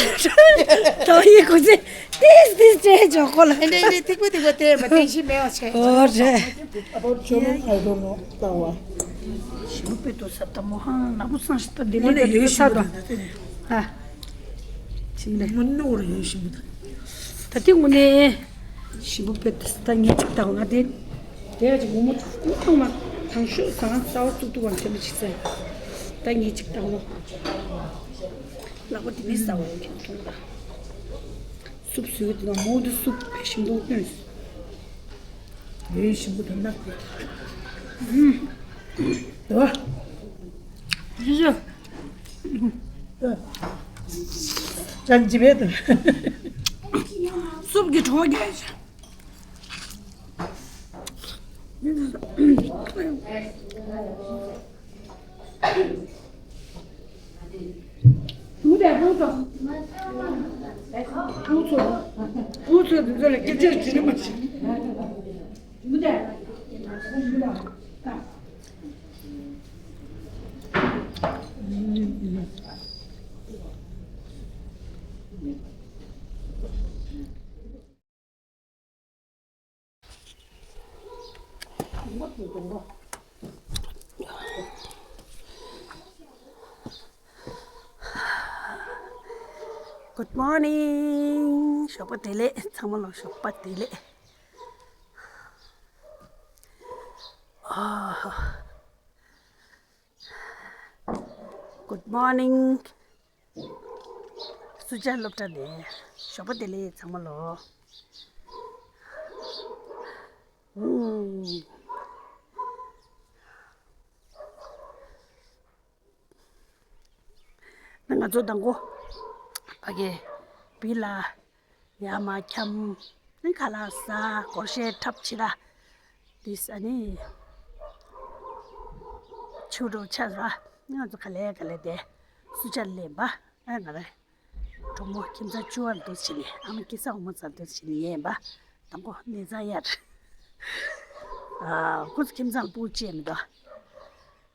བ་གཉིས་གུང་སེང་ཏིས་ཏིས་སྤྲད་ཆོག་ཁོ་ལ། ཨེ་འདྲ་ཨེ་འདྲ་ཐིག་པ་ཐིག་པ་དེ་མ་ཏིན་ཤི་མེད་པ་བྱས། ཨོ་རེད། ཞིམ་པོ་དཔེ་ཏོ་ཟབ་ད་མོ་ཧང་ནག་པོ་སང་ཞིག་ད་དེ་ལས་ཡོད་ས་དང་། ཨ། ཅིག་ལས། མོ་ནོར་ཡོད་ཞིམ་པོ་ད། ད་དེ་དངོས་གནས་ཞིམ་པོ་དཔེ་ད་ད་ངས་ཅིག་ལྟ་བ་ང་དེ། དེ་ཡ་ཅིག་མོ་མོ་ཐང་མ་ཐང་ཤོད་ཟ་ང་ཟ་བ་ཙུག་ཏུ་བང་ཆེན་པོ་ཅིག་ཟ། ད་ངས་ཅིག་ལྟ་བ། ལག་པ་དེ་མི་ཟ་བ་ཁྱོད་མཐོང་ད། སུབ་ཟོས་དེ་ན་མོ་དེ་སུབ་དཔེ་ཞིམ་པོ་བཏོན། ཡོད་ཞིམ་པོ་དོན་དག་དེ། ཨུམ། དོ། ཞུ་ཞུ། ཅང་ཅི་བས་དོ། སུབ་ཀྱི་གྲོགས་རྒྱག་Good morning. ཞོགས་པ་བདེ་ལེགས། ཚང་མ་ལ་ཞོགས་པ་བདེ་ལེགས། ཨ། Good morning. སུ་ཇཱ་སློབ་གྲྭ་ནས་ཞོགས་པ་བདེ་ལེགས་ཚང་མ་ལོ། ཨུམ། ང་ཚོ་དང་པོ་ཕ་གི་བི་ལ་ཡར་མར་འཁྱམ། ཨ་ནི་ཁ་ལག་ཟ། སྒོར་གཞས་འཁྲབ་བྱེད་ར། དེ་ཨ་ནི་ཆུ་རུ་ཆ་ར། ང་ཚོ་ག་ལེ་ག་ལེ་དེ་སུ་ཇཱ་སླེབས་པ། ཨ་ང་རེ་གྲོགས་མོ་ཁྱིམ་ཚང་བཅུ་པ་ལ་འདུག་བྱས་ནས། ཨ་མ་སྐྱེས་ས་འོ་མ་ཚ་འདུག་བྱས་ནས་ཡས་པ། དང་པོ་ནས་ཚ་ཡར། ཨ་ཁོ་ཚོ་ཁྱིམ་ཚང་ལ་སྤུ་གུ་ཅིག་མི་འདུག་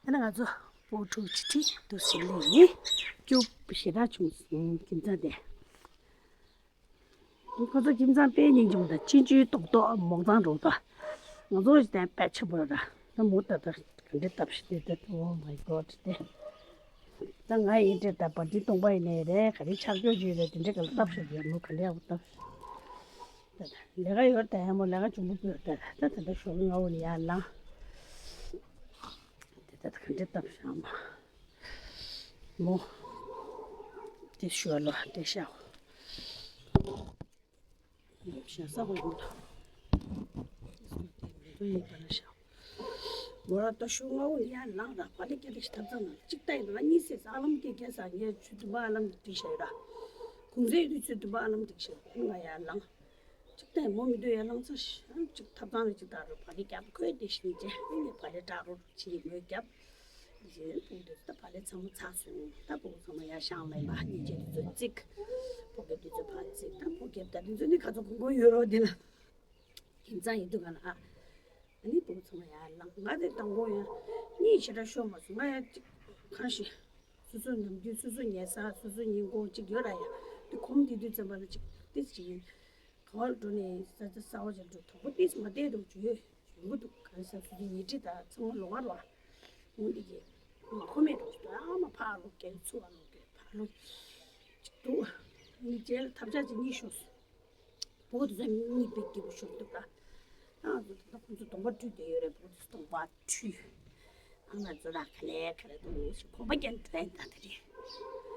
ཨ་ནི་ང་ཚོ་སྤུ་གུ་དྲུག་ཅིག་ཁྲིད་འདུག་བྱས་ནས་ནི་སྐྱོ་པོ་ཞེ་དྲག་བྱུང་སོང་ཁྱིམ་ཚང་དེ། ཁོ་ཚོ་ཁྱིམ་ཚང་དཔེ་སྙིང་རྗེ་མོ་དང་ཆུང་ཆུང་ཏོག་ཏོག་མོག་ཚང་འགྲོ་ད། ང་ཚོ་ཞིག་དང་དཔེ་ཆེན་པོ་ར། ད་མོ་ད་ད་ག་འདྲ་སྟབས་ཤིག་དེ་ད། Oh my God དེ། ད་ང་ཡིན་དེ་ད་པར་ཏི་སྟོང་པ་ཡིན་ནའི་རེད། ག་རེ་ཆག་ཆོག་ཅིག་རེད། དེ་འདྲ་ག་ལ་སྟབས་ཤིག་རེད། མོ་ག་འདྲ་ཡག་པོ་སྟབས་ཤིག་ད་ད་ལས་ཀ་ཡོད་ད་ཡ། མོ་ལས་ཀ་ཆུང་པོ་ཡོད་ད། ད་ད་ད་ཞོགས་ཀ་སྔ་པོ་ནས་ཡར་ལངས། དེ་ད་ད་ག་འདྲ་སྟབས་ཤིག་ཨ་མ། མོ། དེ་ཞོ་ལོ་དེ་ཤ། ཞ་ས་གོ་ཡིན་ད། དེ་ཡིན་པ་ན་ཤ། མོ་ར་ད་ཞོགས་སྔ་པོ་ནས་ཡར་ལངས་ར། བག་ལེབ་རྒྱབ་དེ་ཞིག་ཐབ་ཚང་ནང་གཅིག་ལྟ་ཡིན་ད། ང་གཉིད་སད་ས། ཨ་ལམ་སྐད་རྒྱག་ས། ངས་ཆུ་དུ་བ་ཨ་ལམ་སྒྲིག་བཞག་ཡོད་ར། གུང་སེང་ཡོད་དུས་ཆུ་དུ་བ་ཨ་ལམ་སྒྲིག་བཞག་ཡོད། ང་ཡར་ལངས། གཅིག་ལྟ་ཡིན། མོ་མི་འདུག་ཡར་ལངས་ཚར་ཤག་གཅིག་ཐབ་ཚང་ནས་གཅིག་ལྟ་ར། བག་ལེབ་རྒྱབ། ཁོས་དེ་ཞིག་ཉིན་བྱས། ཨ་ནི་བག་ལེབ་བྲག་རོ་རོ་བྱས་མོས་རྒྱབ། དེ་བཞིན་སྤུ་གུ་དེ་ཚོ་ད་བག་ལེབ་ཚང་མ་ཚར་སོང་། ད་སྤུ་གུ་ཚང་མ་ཡར་ཤང་ལ་ཡིན་པ། སྙིང་རྗེ་དེ་ཚོ་བརྩིགས། ཕོ་རྒྱས་དེ་ཚོ་ཕར་བརྩིགས། ད་ཕོ་རྒྱས་ད་དེ་ཚོ་ནི་ག་ཚོད་གོང་གོང་ཡོད་རོགས་དེ་ལ། ཁྱིམ་ཚང་ཡིན་དུས་ག་ལ་ཨ། ཨ་ནི་སྤུ་གུ་ཚང་མ་ཡར་ལངས། ང་དེ་དང་པོ་ཡང་གཉིད་ཞེ་དྲག་ཤོར་མ་སོང་། ང་ཡང་གཅིག་གང་ཞིག་སོ་སོ་ནམ་རྒྱུན་སོ་སོ་ཉལ་ས། སོ་སོ་ཉིན་གུང་གཅིག་ཡོད་ར་ཡ། དེ་གོམ་དེ་དུས་ཙམ་པ་ལ་གཅིག་ཏིས་གཅིག་ཡིན། ག་བར་འགྲོ་ནས་ས་ཆ་གསར་པ་ཅིག་འགྲོ། དང་པོ་ཏིས་མ་བསྡད་རོགས་བྱོས། ཡོང་གི་འདུག་ག་རེ་ཟེར། སོ་སོའི་ཉལ་ཁྲི་དང་ཚང་མ་ལོགས་ཀ་ར། འོ་འདི་གི་མ་ཁོ་མེད་འགྲོ་ཞིག་ཨ་མ་ཕར་ལོག་གེ། ཚུར་ལོག་གེ། ཕར་ལོག་ཅིག་འདུག་ངའི་རྗེས་ལ་ཐབས་ཆག་ཅིག་གཉིད་ཤོར་སོང་། སྤུ་གུ་དེ་ཚོ་གཉིད་དཔེ་སྐྱིད་པོ་ཤོར་འདུག་ད། ཨ་ང་ཚོ་ད་ལྟ་ཁོང་ཚོ་གདོང་པ་བཀྲུས་བསྡད་ཡོད་རེད། སྤུ་གུ་དེ་ཚོ་གདོང་པ་བཀྲུས། ཨ་ང་ཚོ་ལ་ག་ལེ་ག་ལེ་འདུག་ཞིག་གོམ་པ་རྒྱག་འགྲོ་ཡིན་ད། དེ་རེད།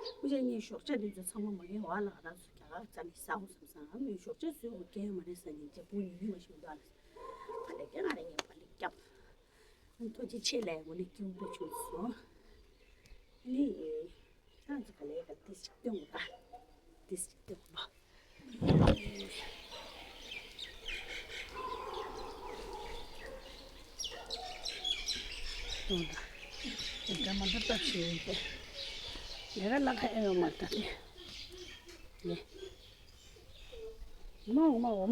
སྐུ་ཞབས་གཉིས་ཞོགས་ཇ་དེ་ཚོ་ཚང་མ་མ་ཉོས་པ་ལ། ང་རང་ཚོ་རྒྱ་གར་རྩ་ནས་ཟ་འོ་བསམ་སོང་། ཨ་མའི་ཞོགས་ཇ་བཟོས་འོ་སྐྱེལ་མ་རེད་ཟེར་ནས་རྗེས་སྤུ་གུ་ཉོ་མ་ཤེས་འདུག་ཨ་ལ། བག་ལེབ་རྒྱབ། ང་རང་ངས་བག་ལེབ་རྒྱབ། ཨ་ཐུགས་རྗེ་ཆེ་ལབ། འོ་ནི་སྐྱིད་པོ་བྱུང་སོང་། ཨ་ནི། ཨ་ང་ཚོ་ག་ལེ་ག་ཏིས་ཅིག་སྟོན་དགོས་ད། ཏིས་ཅིག་སྟོན་དགོས་པ། སྟོན་ད། དེ་ག་མ་འདྲ་སྟབས་ཤིག་ཡིན་ཏེ། ལས་ཀ་ལ་ཁ་ཨེ་ཡོང་མ་ད་དེ། ནི། ངོ་མ་ངོ་མ་ངོ་མ།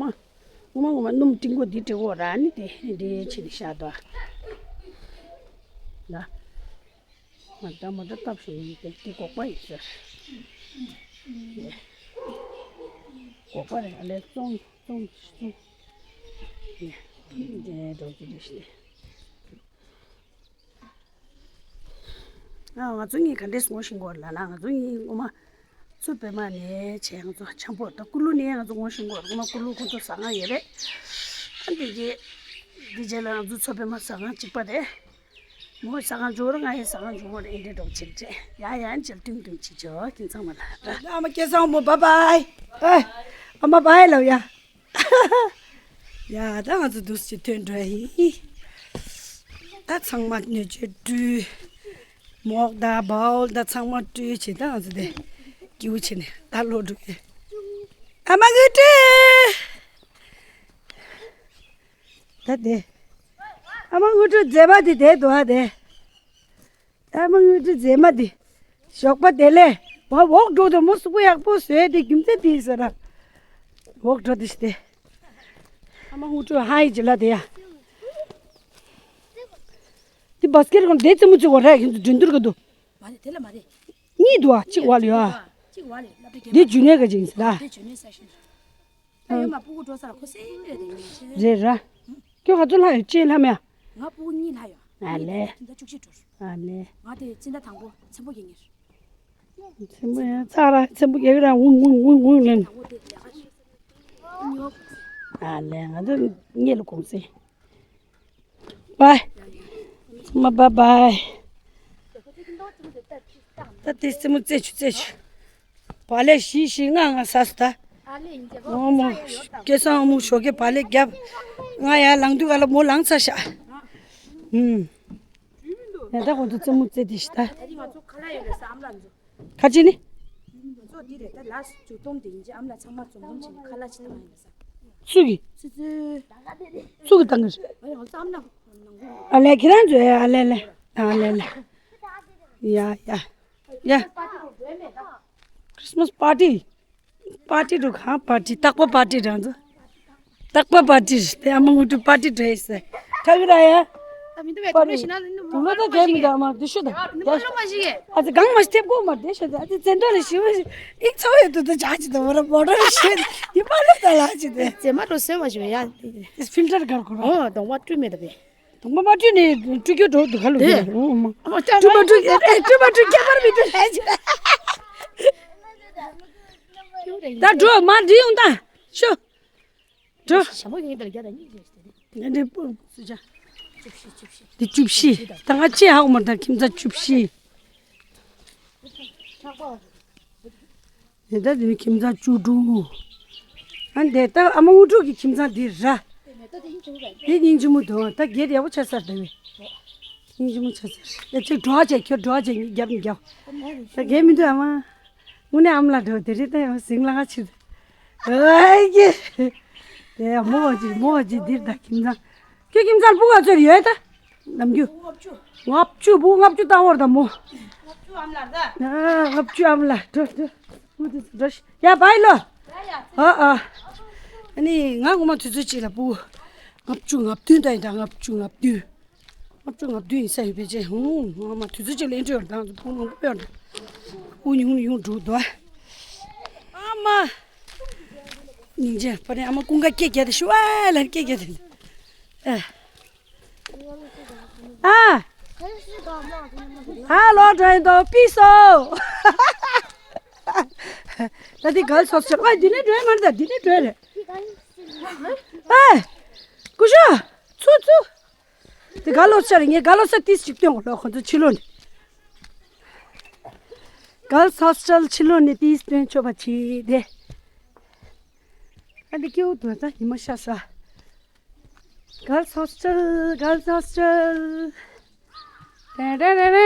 ངོ་མ་ངོ་མ་སྣུམ་སྤྲིན་གོ་འདི་སྤྲད་གོ་ར། ནི་དེ་འདི་ཕྱི་ནས་བཞག་དོ། ལ། མ་འདྲ་མ་འདྲ་སྟབས་ཤིག་ཡིན་ཏེ། འདི་སྒོག་པ་ཡིན་ཟེར། སྒོག་པ་རེད། ཨ་ལས་བཙོང་བཙོང་བཙོང་། ནི་འདི་འགྲོ་གི་རེད་ཤི། ཨ་ང་ཚོ་གཉིས་ག་འདྲས་ངོ་ཤེས་ཀྱི་ཡོད་ལབ་ན། ང་ཚོ་གཉིས་སྔོན་མ་མཚོ་པདྨ་ནས་བྱས། ང་ཚོ་འཆམ་པོ་ད་ཀུ་ལུ་ནས་ང་ཚོ་ངོ་ཤེས་ཀྱི་ཡོད་རེད། སྔོན་མ་ཀུ་ལུ་ཁོང་ཚོ་ཟ་ཁང་ཡོད་རེད། ཨ་འདི་རྗེས་འདི་རྗེས་ལ་ང་ཚོ་མཚོ་པདྨ་ཟ་ཁང་གཅིག་པ་རེད། མོ་ཟ་ཁང་འཇོག་རེད། ང་ཡི་ཟ་ཁང་འཇོག་རེད། འདི་འདྲ་བྱེད་བྱེད་ཡ་ཡ་འཇལ་ཐུང་ཐུང་བྱེད་ཆོག་ཁྱིམ་ཚང་མ་ལ། ཨ་མ་སྐལ་བཟང་མོ་བཱའི་བཱའི། ཨེ། ཨ་མ་བཱའི་ལབ་ཡ། ཡ་ད་ང་ཚོ་འདུག་སེ་ཐོན་འགྲོ་ཡིན། ད་ཚང་མ་སྣོད་བཅུད་བཀྲུས། མོག་དང་བའོལ་དང་ཚང་མ་བཀྲུས་བྱས། ད་ང་ཚོ་དེ་སྐྱིད་པོ་བྱས་ནས་ད་ལོག་འགྲོ་གི། ཨ་མ་དངུལ་སྤྲད། ད་དེ་ཨ་མ་དངུལ་སྤྲད་མཛེས་མ་དེ་དེ་འདུག་ཨ་དེ། ཨ་མ་དངུལ་སྤྲད་མཛེས་མ་དེ། ཞོགས་པ་བདེ་ལེགས། བ་འོག་འགྲོ་དུས་མོ་གཟུགས་པོ་ཡག་པོ་བཟོས་ཏེ་རྒྱུ་མཚན་དེ་ཟེར་ན། འོག་འགྲོ་དུས་ཤི་དེ། ཨ་མ་དངུལ་སྤྲད་ཧ་ཡི་ཇི་ལ་དེ་ཡ། དེ་བཱ་སི་ཀེ་ཊི་གོན་དེ་རྩེད་མོ་རྩེ་བ་རེད། ཁྱེད་ཚོ་འགྲན་བསྡུར་ག་འདུག་མ་རེད། དེ་ལ་མ་རེད། གཉིས་འདུག་ཨ། གཅིག་བ་ལ་ཡོད་ཨ། གཅིག་བ་ལ་སློབ་གྲྭ་དེ་རྒན་ཇུ་ནེ་ག་ཅིག་ཡིན་ཟེར་ཨ། དེ་ཇུ་ནེ་སེག་ཤན་རེད། ད་ཡོད་མ་སྤུ་གུ་འགྲོ་ས་ལ་ཁོ་སེ་རེད་དེ་ངས་ཤེས། རེད་ར། ཁྱོད་ག་ཚོད་ལྷག་ཡོད། ཅེ་ལྷ་མེ་ཨ། ང་སྤུ་གུ་གཉིས་ལྷག་ཡོད། ཨ་ལེ། ད་བཅུ་གཅིག་འགྲོ། ཨ་ལེ། ང་དེ་སྤྱི་ཟླ་དང་པོ་ཚེམ་བུ་རྒྱག་ངེར། ཚེམ་བུ་ཡང་ཚར་ར། ཚེམ་བུ་རྒྱག་ར་འུང་འུང་འུང་འུང་ལེན། དང་པོ་དེ་ལས་ཀ་བྱེད། ཉོ། ཨ་ལེ། ང་ཚོ་གཉིས་ལ་གུང་སེང་། བཱའི། ཚང་མ་བཱའི་བཱའི། ད་དེ་རྩེད་མོ་རྩེ་ཆུ་རྩེ་ཆུ། བག་ལེབ་བཞི་བཞི་ལྔ་ལྔ་ཟ་སོང་ད། ཨོ་མོ། སྐལ་བཟང་ཨ་མོ་ཞོགས་ཀས་བག་ལེབ་བརྒྱབ། ང་ཡར་ལངས་དུས་ག་ལ་མོ་ལངས་ཚར་ཤག་ཨུམ། ཡ་ད་ཁོང་ཚོ་རྩེད་མོ་རྩེ་དེ་ཤི་ད། ད་རིང་ང་ཚོ་ཁ་ལག་ཡོད་རེད་ཟེར་ཨ་མ་ལགས་ཚོ། ཁ་ཅིག་ནི། ང་ཚོ་འདི་རེད་ད། ལ་སུ་ཏོམ་དེ་ཡིན་གྱི་ཨ་མ་ལགས་ཚང་མ་འཛོམས་འཛོམས་བྱས་ནས་ཁ་ལག་ཅིག་བཏང་ཡིན་ས། སུ་གི། སུ་སུ། སུ་གི་བཏང་གི་རེད། ཨ་ཡང་ཨ་མ་ལགས་ནང་གོ། ཨ་ལེ་ཁྱེད་རང་ཚོ་ཨ་ལེ་ལེ། ཨ་ལེ་ལེ། ཡ་ཡ། ཡ། Christmas party། པར་ཊི་འགྲོ། གང་པར་ཊི། རྟག་པར་པར་ཊི་རང་ཚོ། རྟག་པར་པར་ཊི་རེད་དེ། ཨ་མ་དངུལ་སྤྲད་པར་ཊི་འགྲོ་ཡི་ཟེར། ཁ་གི་ར་ཡ། ད་མི་འདུག་པས་དུག་ལོག་ཤི་ན་ནི་དུག་ལོག་ད་རྒྱག་མི་འདུག་ཨ་མ་དེ་ཤོད་ད་རྒྱག་ཤོད། ཨ་ཙི་གང་མ་ཤི་ཐེབས་གོ་མ་དེ་ཤོད་ད་ཨ་ཙི་བཙན་ཐོ་ལ་ཤི་བ་ཤི་ཨིག་ཚོ་ཡོད་དུ་ད་ཇག་ཅི་ད་མོ་ར་མོ་ཊ་ལ་ཤི་དེ་མ་ལོག་ད་ལ་ཅི་དེ། ཙེ་མ་རོ་སེ་མ་ཤི་བ་ཡ། ཕིལ་ཊར་གར་གོ་ར། ཨོ་གདོང་པ་བཀྲུས་མེད་ད་པས། གདོང་པ་མ་བཀྲུས་ནས་བཀྲུ་རྒྱུ་འགྲོ་འདུག་ག་ལོ་དེ། ཨོ་མ་བཀྲུ་མ་བཀྲུ་ཨེ་བཀྲུ་མ་བཀྲུ་ཁྱད་པར་མི་འདུག་ལ་ཅི་ད། ད་འགྲོ་མ་འདི་ཡོང་ད་ཤོད། འགྲོ། ཞྭ་མོ་ཡིན་པར་རྒྱ་དང་གཉིས་རེད་ཟེར་ཏེ། ངས་འདི་སྤུ་སུ་ཆ། བཅུ་བཞི་བཅུ་བཞི། འདི་བཅུ་བཞི། ད་ང་ཅི་ཧ་གོ་མ་ད་ཁྱིམ་ཚང་བཅུ་བཞི། ནས་ད་འདི་ནི་ཁྱིམ་ཚང་བཅུ་དྲུག། ཨ་འདི་ད་ཨ་མ་དངོས་གྲུབ་ཀྱི་ཁྱིམ་ཚང་འདི་ར། འདི་སྙིང་རྗེ་མོ་འདུག་ད་སྒེར་ཡག་པོ་ཆགས་ཚར་ད་བས། སྙིང་རྗེ་མོ་ཆགས་ཚར་ཡ་ཅིག་འགྲོ་བ་བྱས་ཁྱོད་འགྲོ་བ་བྱས་ངས་རྒྱབ་མི་རྒྱབ། ད་སྒེར་མི་འདུག་ཨ་མ། དངོས་གནས་ཨ་མ་ལགས་འགྲོ་དེ་རིང་ད་ཡང་ཟིང་ལ་ང་ཕྱིར། ཨའི་ཀྱེ། དེ་ཡང་མོ་བ་ཅིག་མོ་བ་ཅིག་འདིར་ད་ཁྱིམ་ཚང་། ཁྱོད་ཁྱིམ་ཚང་སྤུ་ག་ཚོད་ཡོད་ད། ནམ་རྒྱུན། ལྔ་བཅུ། ལྔ་བཅུ་སྤུ་ལྔ་བཅུ་ལྟ་བར་ད་མོ། ལྔ་བཅུ་ཨ་མ་ལགས་ད། ཨ་ལྔ་བཅུ་ཨ་མ་ལགས་འགྲོ་འགྲོ། སྤུ་དེ་ཚོ་འགྲོ་ཤི། ཡ་བའི་ལོ། ཨ་ཨ། ཨ་ནི་ང་ངོ་མ་དུས་ཚོད་གཅིག་ལ་སྤུ། ལྔ་བཅུ་ང་བདུན་ད་ཡིན་ད་ལྔ་བཅུ་ང་བདུན། ལྔ་བཅུ་ང་བདུན་ཡིན་ས་ཡོད་པས་ཅེ་ཧུང་ང་མ་དུས་ཚོད་ཅིག་ལ་ཨེ་འདྲ་ཡོད་དང་ཕུང་ལུང་པོ་ཡོད་དང་ཨུ་ཉུང་ཉུང་འགྲོ་དོ། ཨ་མ། སྙིང་རྗེ་པ་རེ་ཨ་མ་ཀུན་དགའ་སྐད་རྒྱག་དེ་ཤི་ཝའི་ལ་སྐད་རྒྱག་དེ། ཨ། ཨ། ཧ་ལོ་འགྲོ་ཡིན་དོ་པི་སོ། ད་དེ་གལ་སོ་སོ་ཝའི་འདི་ནས་འགྲོ་ཡ་མ་རེད་ད་འདི་ནས་འགྲོ་ཡ་རེད། ཨ། ཀུ་ཤོ། ཚུ་ཚུ། དེ་ག་ལོ་ཤར་ངས་ག་ལོ་ཤར་ཏིས་ཅིག་སྟོན་གོ་ལོ་ཁོ་ཚོ་ཕྱི་ལོ་ནས། གལ་སོ་སི་ཊལ་ཕྱི་ལོ་ནས་ཏིས་སྟོན་ཆོག་པ་བྱེད་དེ། ཨ་འདི་སྐྱེ་བོ་དོན་ད་ཉི་མ་ཤར་ས། གལ་སོ་སི་ཊལ་གལ་སོ་སི་ཊལ། ཏེ་ཏེ་ཏེ་ཏེ།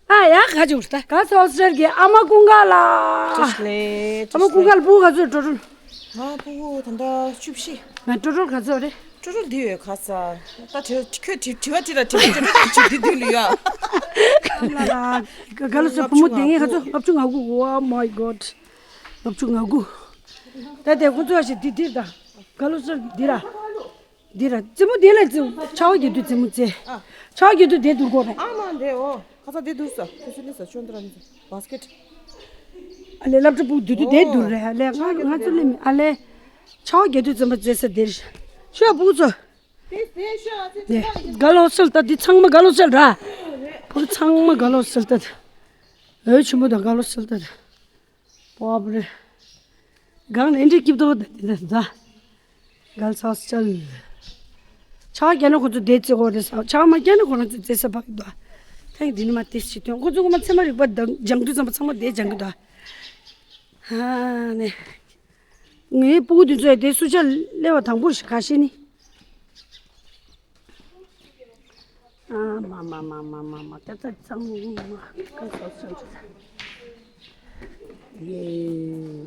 ཨ་ཡ་ག་ཅུ་ད་ག་སོ་སི་ཊལ་གི་ཨ་མ་ཀུན་དགའ་ལ། བཀྲ་ཤིས་བདེ་ལེགས། ཨ་མ་ཀུན་དགའ་ལ་སྤུ་གུ་ག་ཚོད་འགྲོ་འགྲོ། ང་སྤུ་གུ་ད་ལྟ་བཅུ་བཞི། ང་འགྲོ་འགྲོ་ག་ཚོད་རེད། འགྲོ་འགྲོ་འདི་ཡོད་ག་ས། ད་དྲི་ཁྱོད་དྲི་དྲི་བ་དྲི་ལ་དྲི་བ་དྲི་བ་དྲི་དྲི་དུས་ལ་ཡ། ག་ལ་ས་བུ་མོ་དེ་ངས་ག་ཚོད་ལྔ་བཅུ་ང་དགུ། Oh my God། ལྔ་བཅུ་ང་དགུ། ད་དེ་ཁོ་ཚོ་ཞིག་འདི་འདིར་ད་ག་ལོ་ས་འདི་ར། འདི་ར་རྩེ་མོ་འདི་ལ་རྩེ་ཆ་བ་རྒྱལ་དུ་རྩེ་མོ་རྩེ། ཨ། ཆ་བ་རྒྱལ་དུ་དེ་འདུག་གོ་རེད། ཨ་མ་འདི་འོ་ཁ་ཚ་འདི་འདུག་ས་ཁུ་སུ་ནི་ས་ཆོན་ཏ་ར་ནི་ས་བཱ་སི་ཀེ་ཊི། ཨ་ལེ་སློབ་གྲྭ་སྤུ་འདི་དུ་དེ་འདུག་རེད། ཨ་ལེ་ང་ང་ཚོ་ལེ་མི་ཨ་ལེ་ཆ་བ་རྒྱལ་དུ་རྩེ་མོ་རྩེ་ས་འདིར་ཤོག་སྤུ་ཚོ། དེ་དེ་ཤོག་ཨ་ཙི་དེ་ཆ་བ་རྒྱལ་དུ། ག་ལོ་སལ་ད་འདི་ཚང་མ་ག་ལོ་སལ་ར། བུ་ཚང་མ་ག་ལོ་སལ་ད། འོད་ཆེན་པོ་དང་ག་ལོ་སལ་ད། པོ་ཨ་པོ་རེ། གང་ནས་འདྲི་སྐྱིབ་ཏོ་ད་དེ་ད། གལ་སོ་སི་ཊལ། ཆ་བ་རྒྱལ་ན་ཁོ་ཚོ་དེ་རྩེ་གོ་རེད་ས། ཆ་བ་མ་རྒྱལ་ན་ཁོ་རང་ཚོ་རྩེ་ས་བག་གི་འདུག་ཐེངས་འདི་ནི་མ་དེ་ཞིག་ཐོན་ཁོ་ཚོ་ཁོ་མ་ཚད་མ་རིག་པ་དང་སྦྱང་དུས་ཙམ་པ་ཚང་མ་དེ་སྦྱང་གི་འདུག་ཧ་ནས། ངའི་སྤུ་གུ་དེ་ཚོས་དེ་སུ་ཆ་སླེབས་པ་དང་པོ་ཞིག་ག་ཤེས་ནི། ཨ་མ་མ་མ་མ་མ་མ་ད་ད་ཚང་མ་མ་ཀ་སོ་སོ་ཡེ།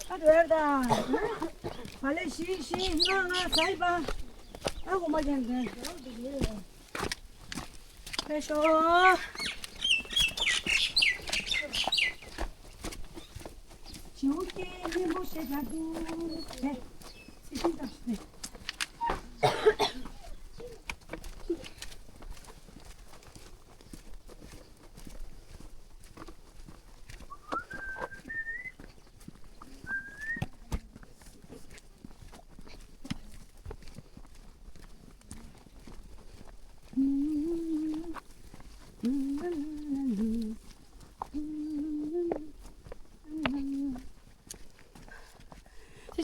ཨ་རེད་ད། བ་ལེ་ཤི་ཤི་ང་ང་ས་ཡི་པ། ཨ་གོ་མ་ཅན་དེ། ཕེ་ཤོ། བྱིའུ་སྐྱེས་སྙིང་པོ་ཞེས་བྱ་འདུག་ཟེར། ཚིག་ཤིང་དང་ཟེར།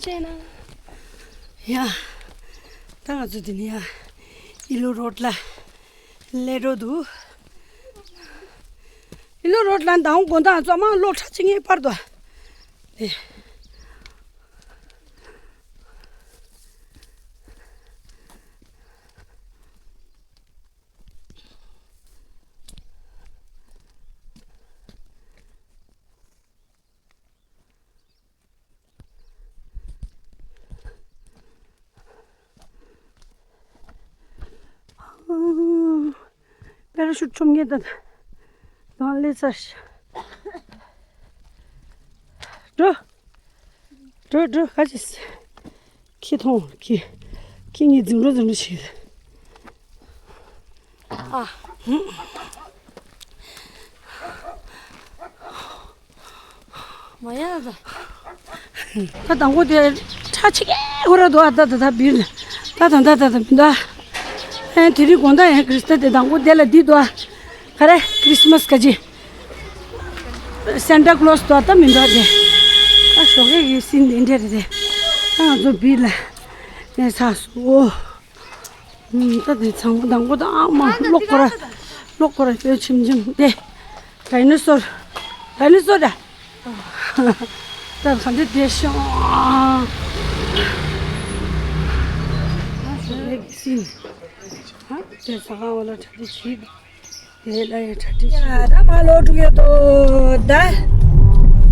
ཅི་བྱས་ན། ཡ། ད་ང་ཚོ་འདི་ནས་ཡ། ཨི་ལོ་རོཌ་ལ་སླེབས་འགྲོ་འདུག་ཨི་ལོ་རོཌ་ལ་མདང་དགོང་དག་ང་ཚོ་མ་ལོ་ཁྲ་ཆེ་ངེས་པར་དུ། ཨེ། པེ་ར་ཤུཊ་མཆོང་མཁན་དང་། ལས་ཚར། འགྲོ། འགྲོ་འགྲོ། ག་ཅི། ཁྱི་མཐོང་། ཁྱི། ཁྱི་གཉིས་འཛིང་འགྲོ་འཛིང་འགྲོ་བྱེད། ཨ། མ་ཡ་ད། ད་དང་པོ་དེ་ཁྲ་ཆེ་གེ་ཧོ་ར་འདུག་ཨ། ད་ད་ད་བིར། ད་ད་ད་ད་ད་མི་འདུག་ཨ། དེ་རིང་དགོང་དག་ཡང་ཁྲིས་ཏ་དེ་དང་པོ་དེ་ལ་འདི་འདུག་ཨ། ག་རེ། ཁྲིས་མས་ག་ཅི། སན་ཊ་ཀློས་འདུག་ཨ། ད་མི་འདུག་ཨ། དེ་ད་ཞོགས་ཀས་ཀྱི་སིན་དེ་འདྲ་རེད་དེ། ད་ང་ཚོ་བིར་ལ་གནས་ཚར་སོང་། ཨོ། ད་དེ་ཚང་མ་དང་པོ་དང་ཨ་མ་གློག་ཁོ་ར། གློག་ཁོ་ར་ཡོད། ཆིམ་ཆིམ་དེ། ཌའི་ནོ་སོར། ཌའི་ནོ་སོར་ད། ད་ག་འདྲ་བསྡད་ཤོག་ཨ། ཨ་ཞོགས་ཀས་ཀྱི་སིན། ཨ་དེ་ཟ་ཁང་འོག་ལ་གྲ་སྒྲིག་བྱེད། དེ་ལ་ཡང་གྲ་སྒྲིག་བྱེད། ཡ་ད་མ་ལོག་འགྲོ་གི་ཡོད་དོ་ད།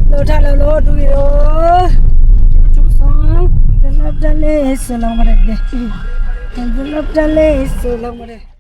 སློབ་གྲྭ་ལ་ལོག་འགྲོ་གི་ཡོད། ཅུག་སོང་། འཛིན་སློབ་གྲྭ་ལས་སུ་ལོག་མ་རེད་དེ། འཛིན་སློབ་གྲྭ་ལས་སུ་ལོག་མ་རེད།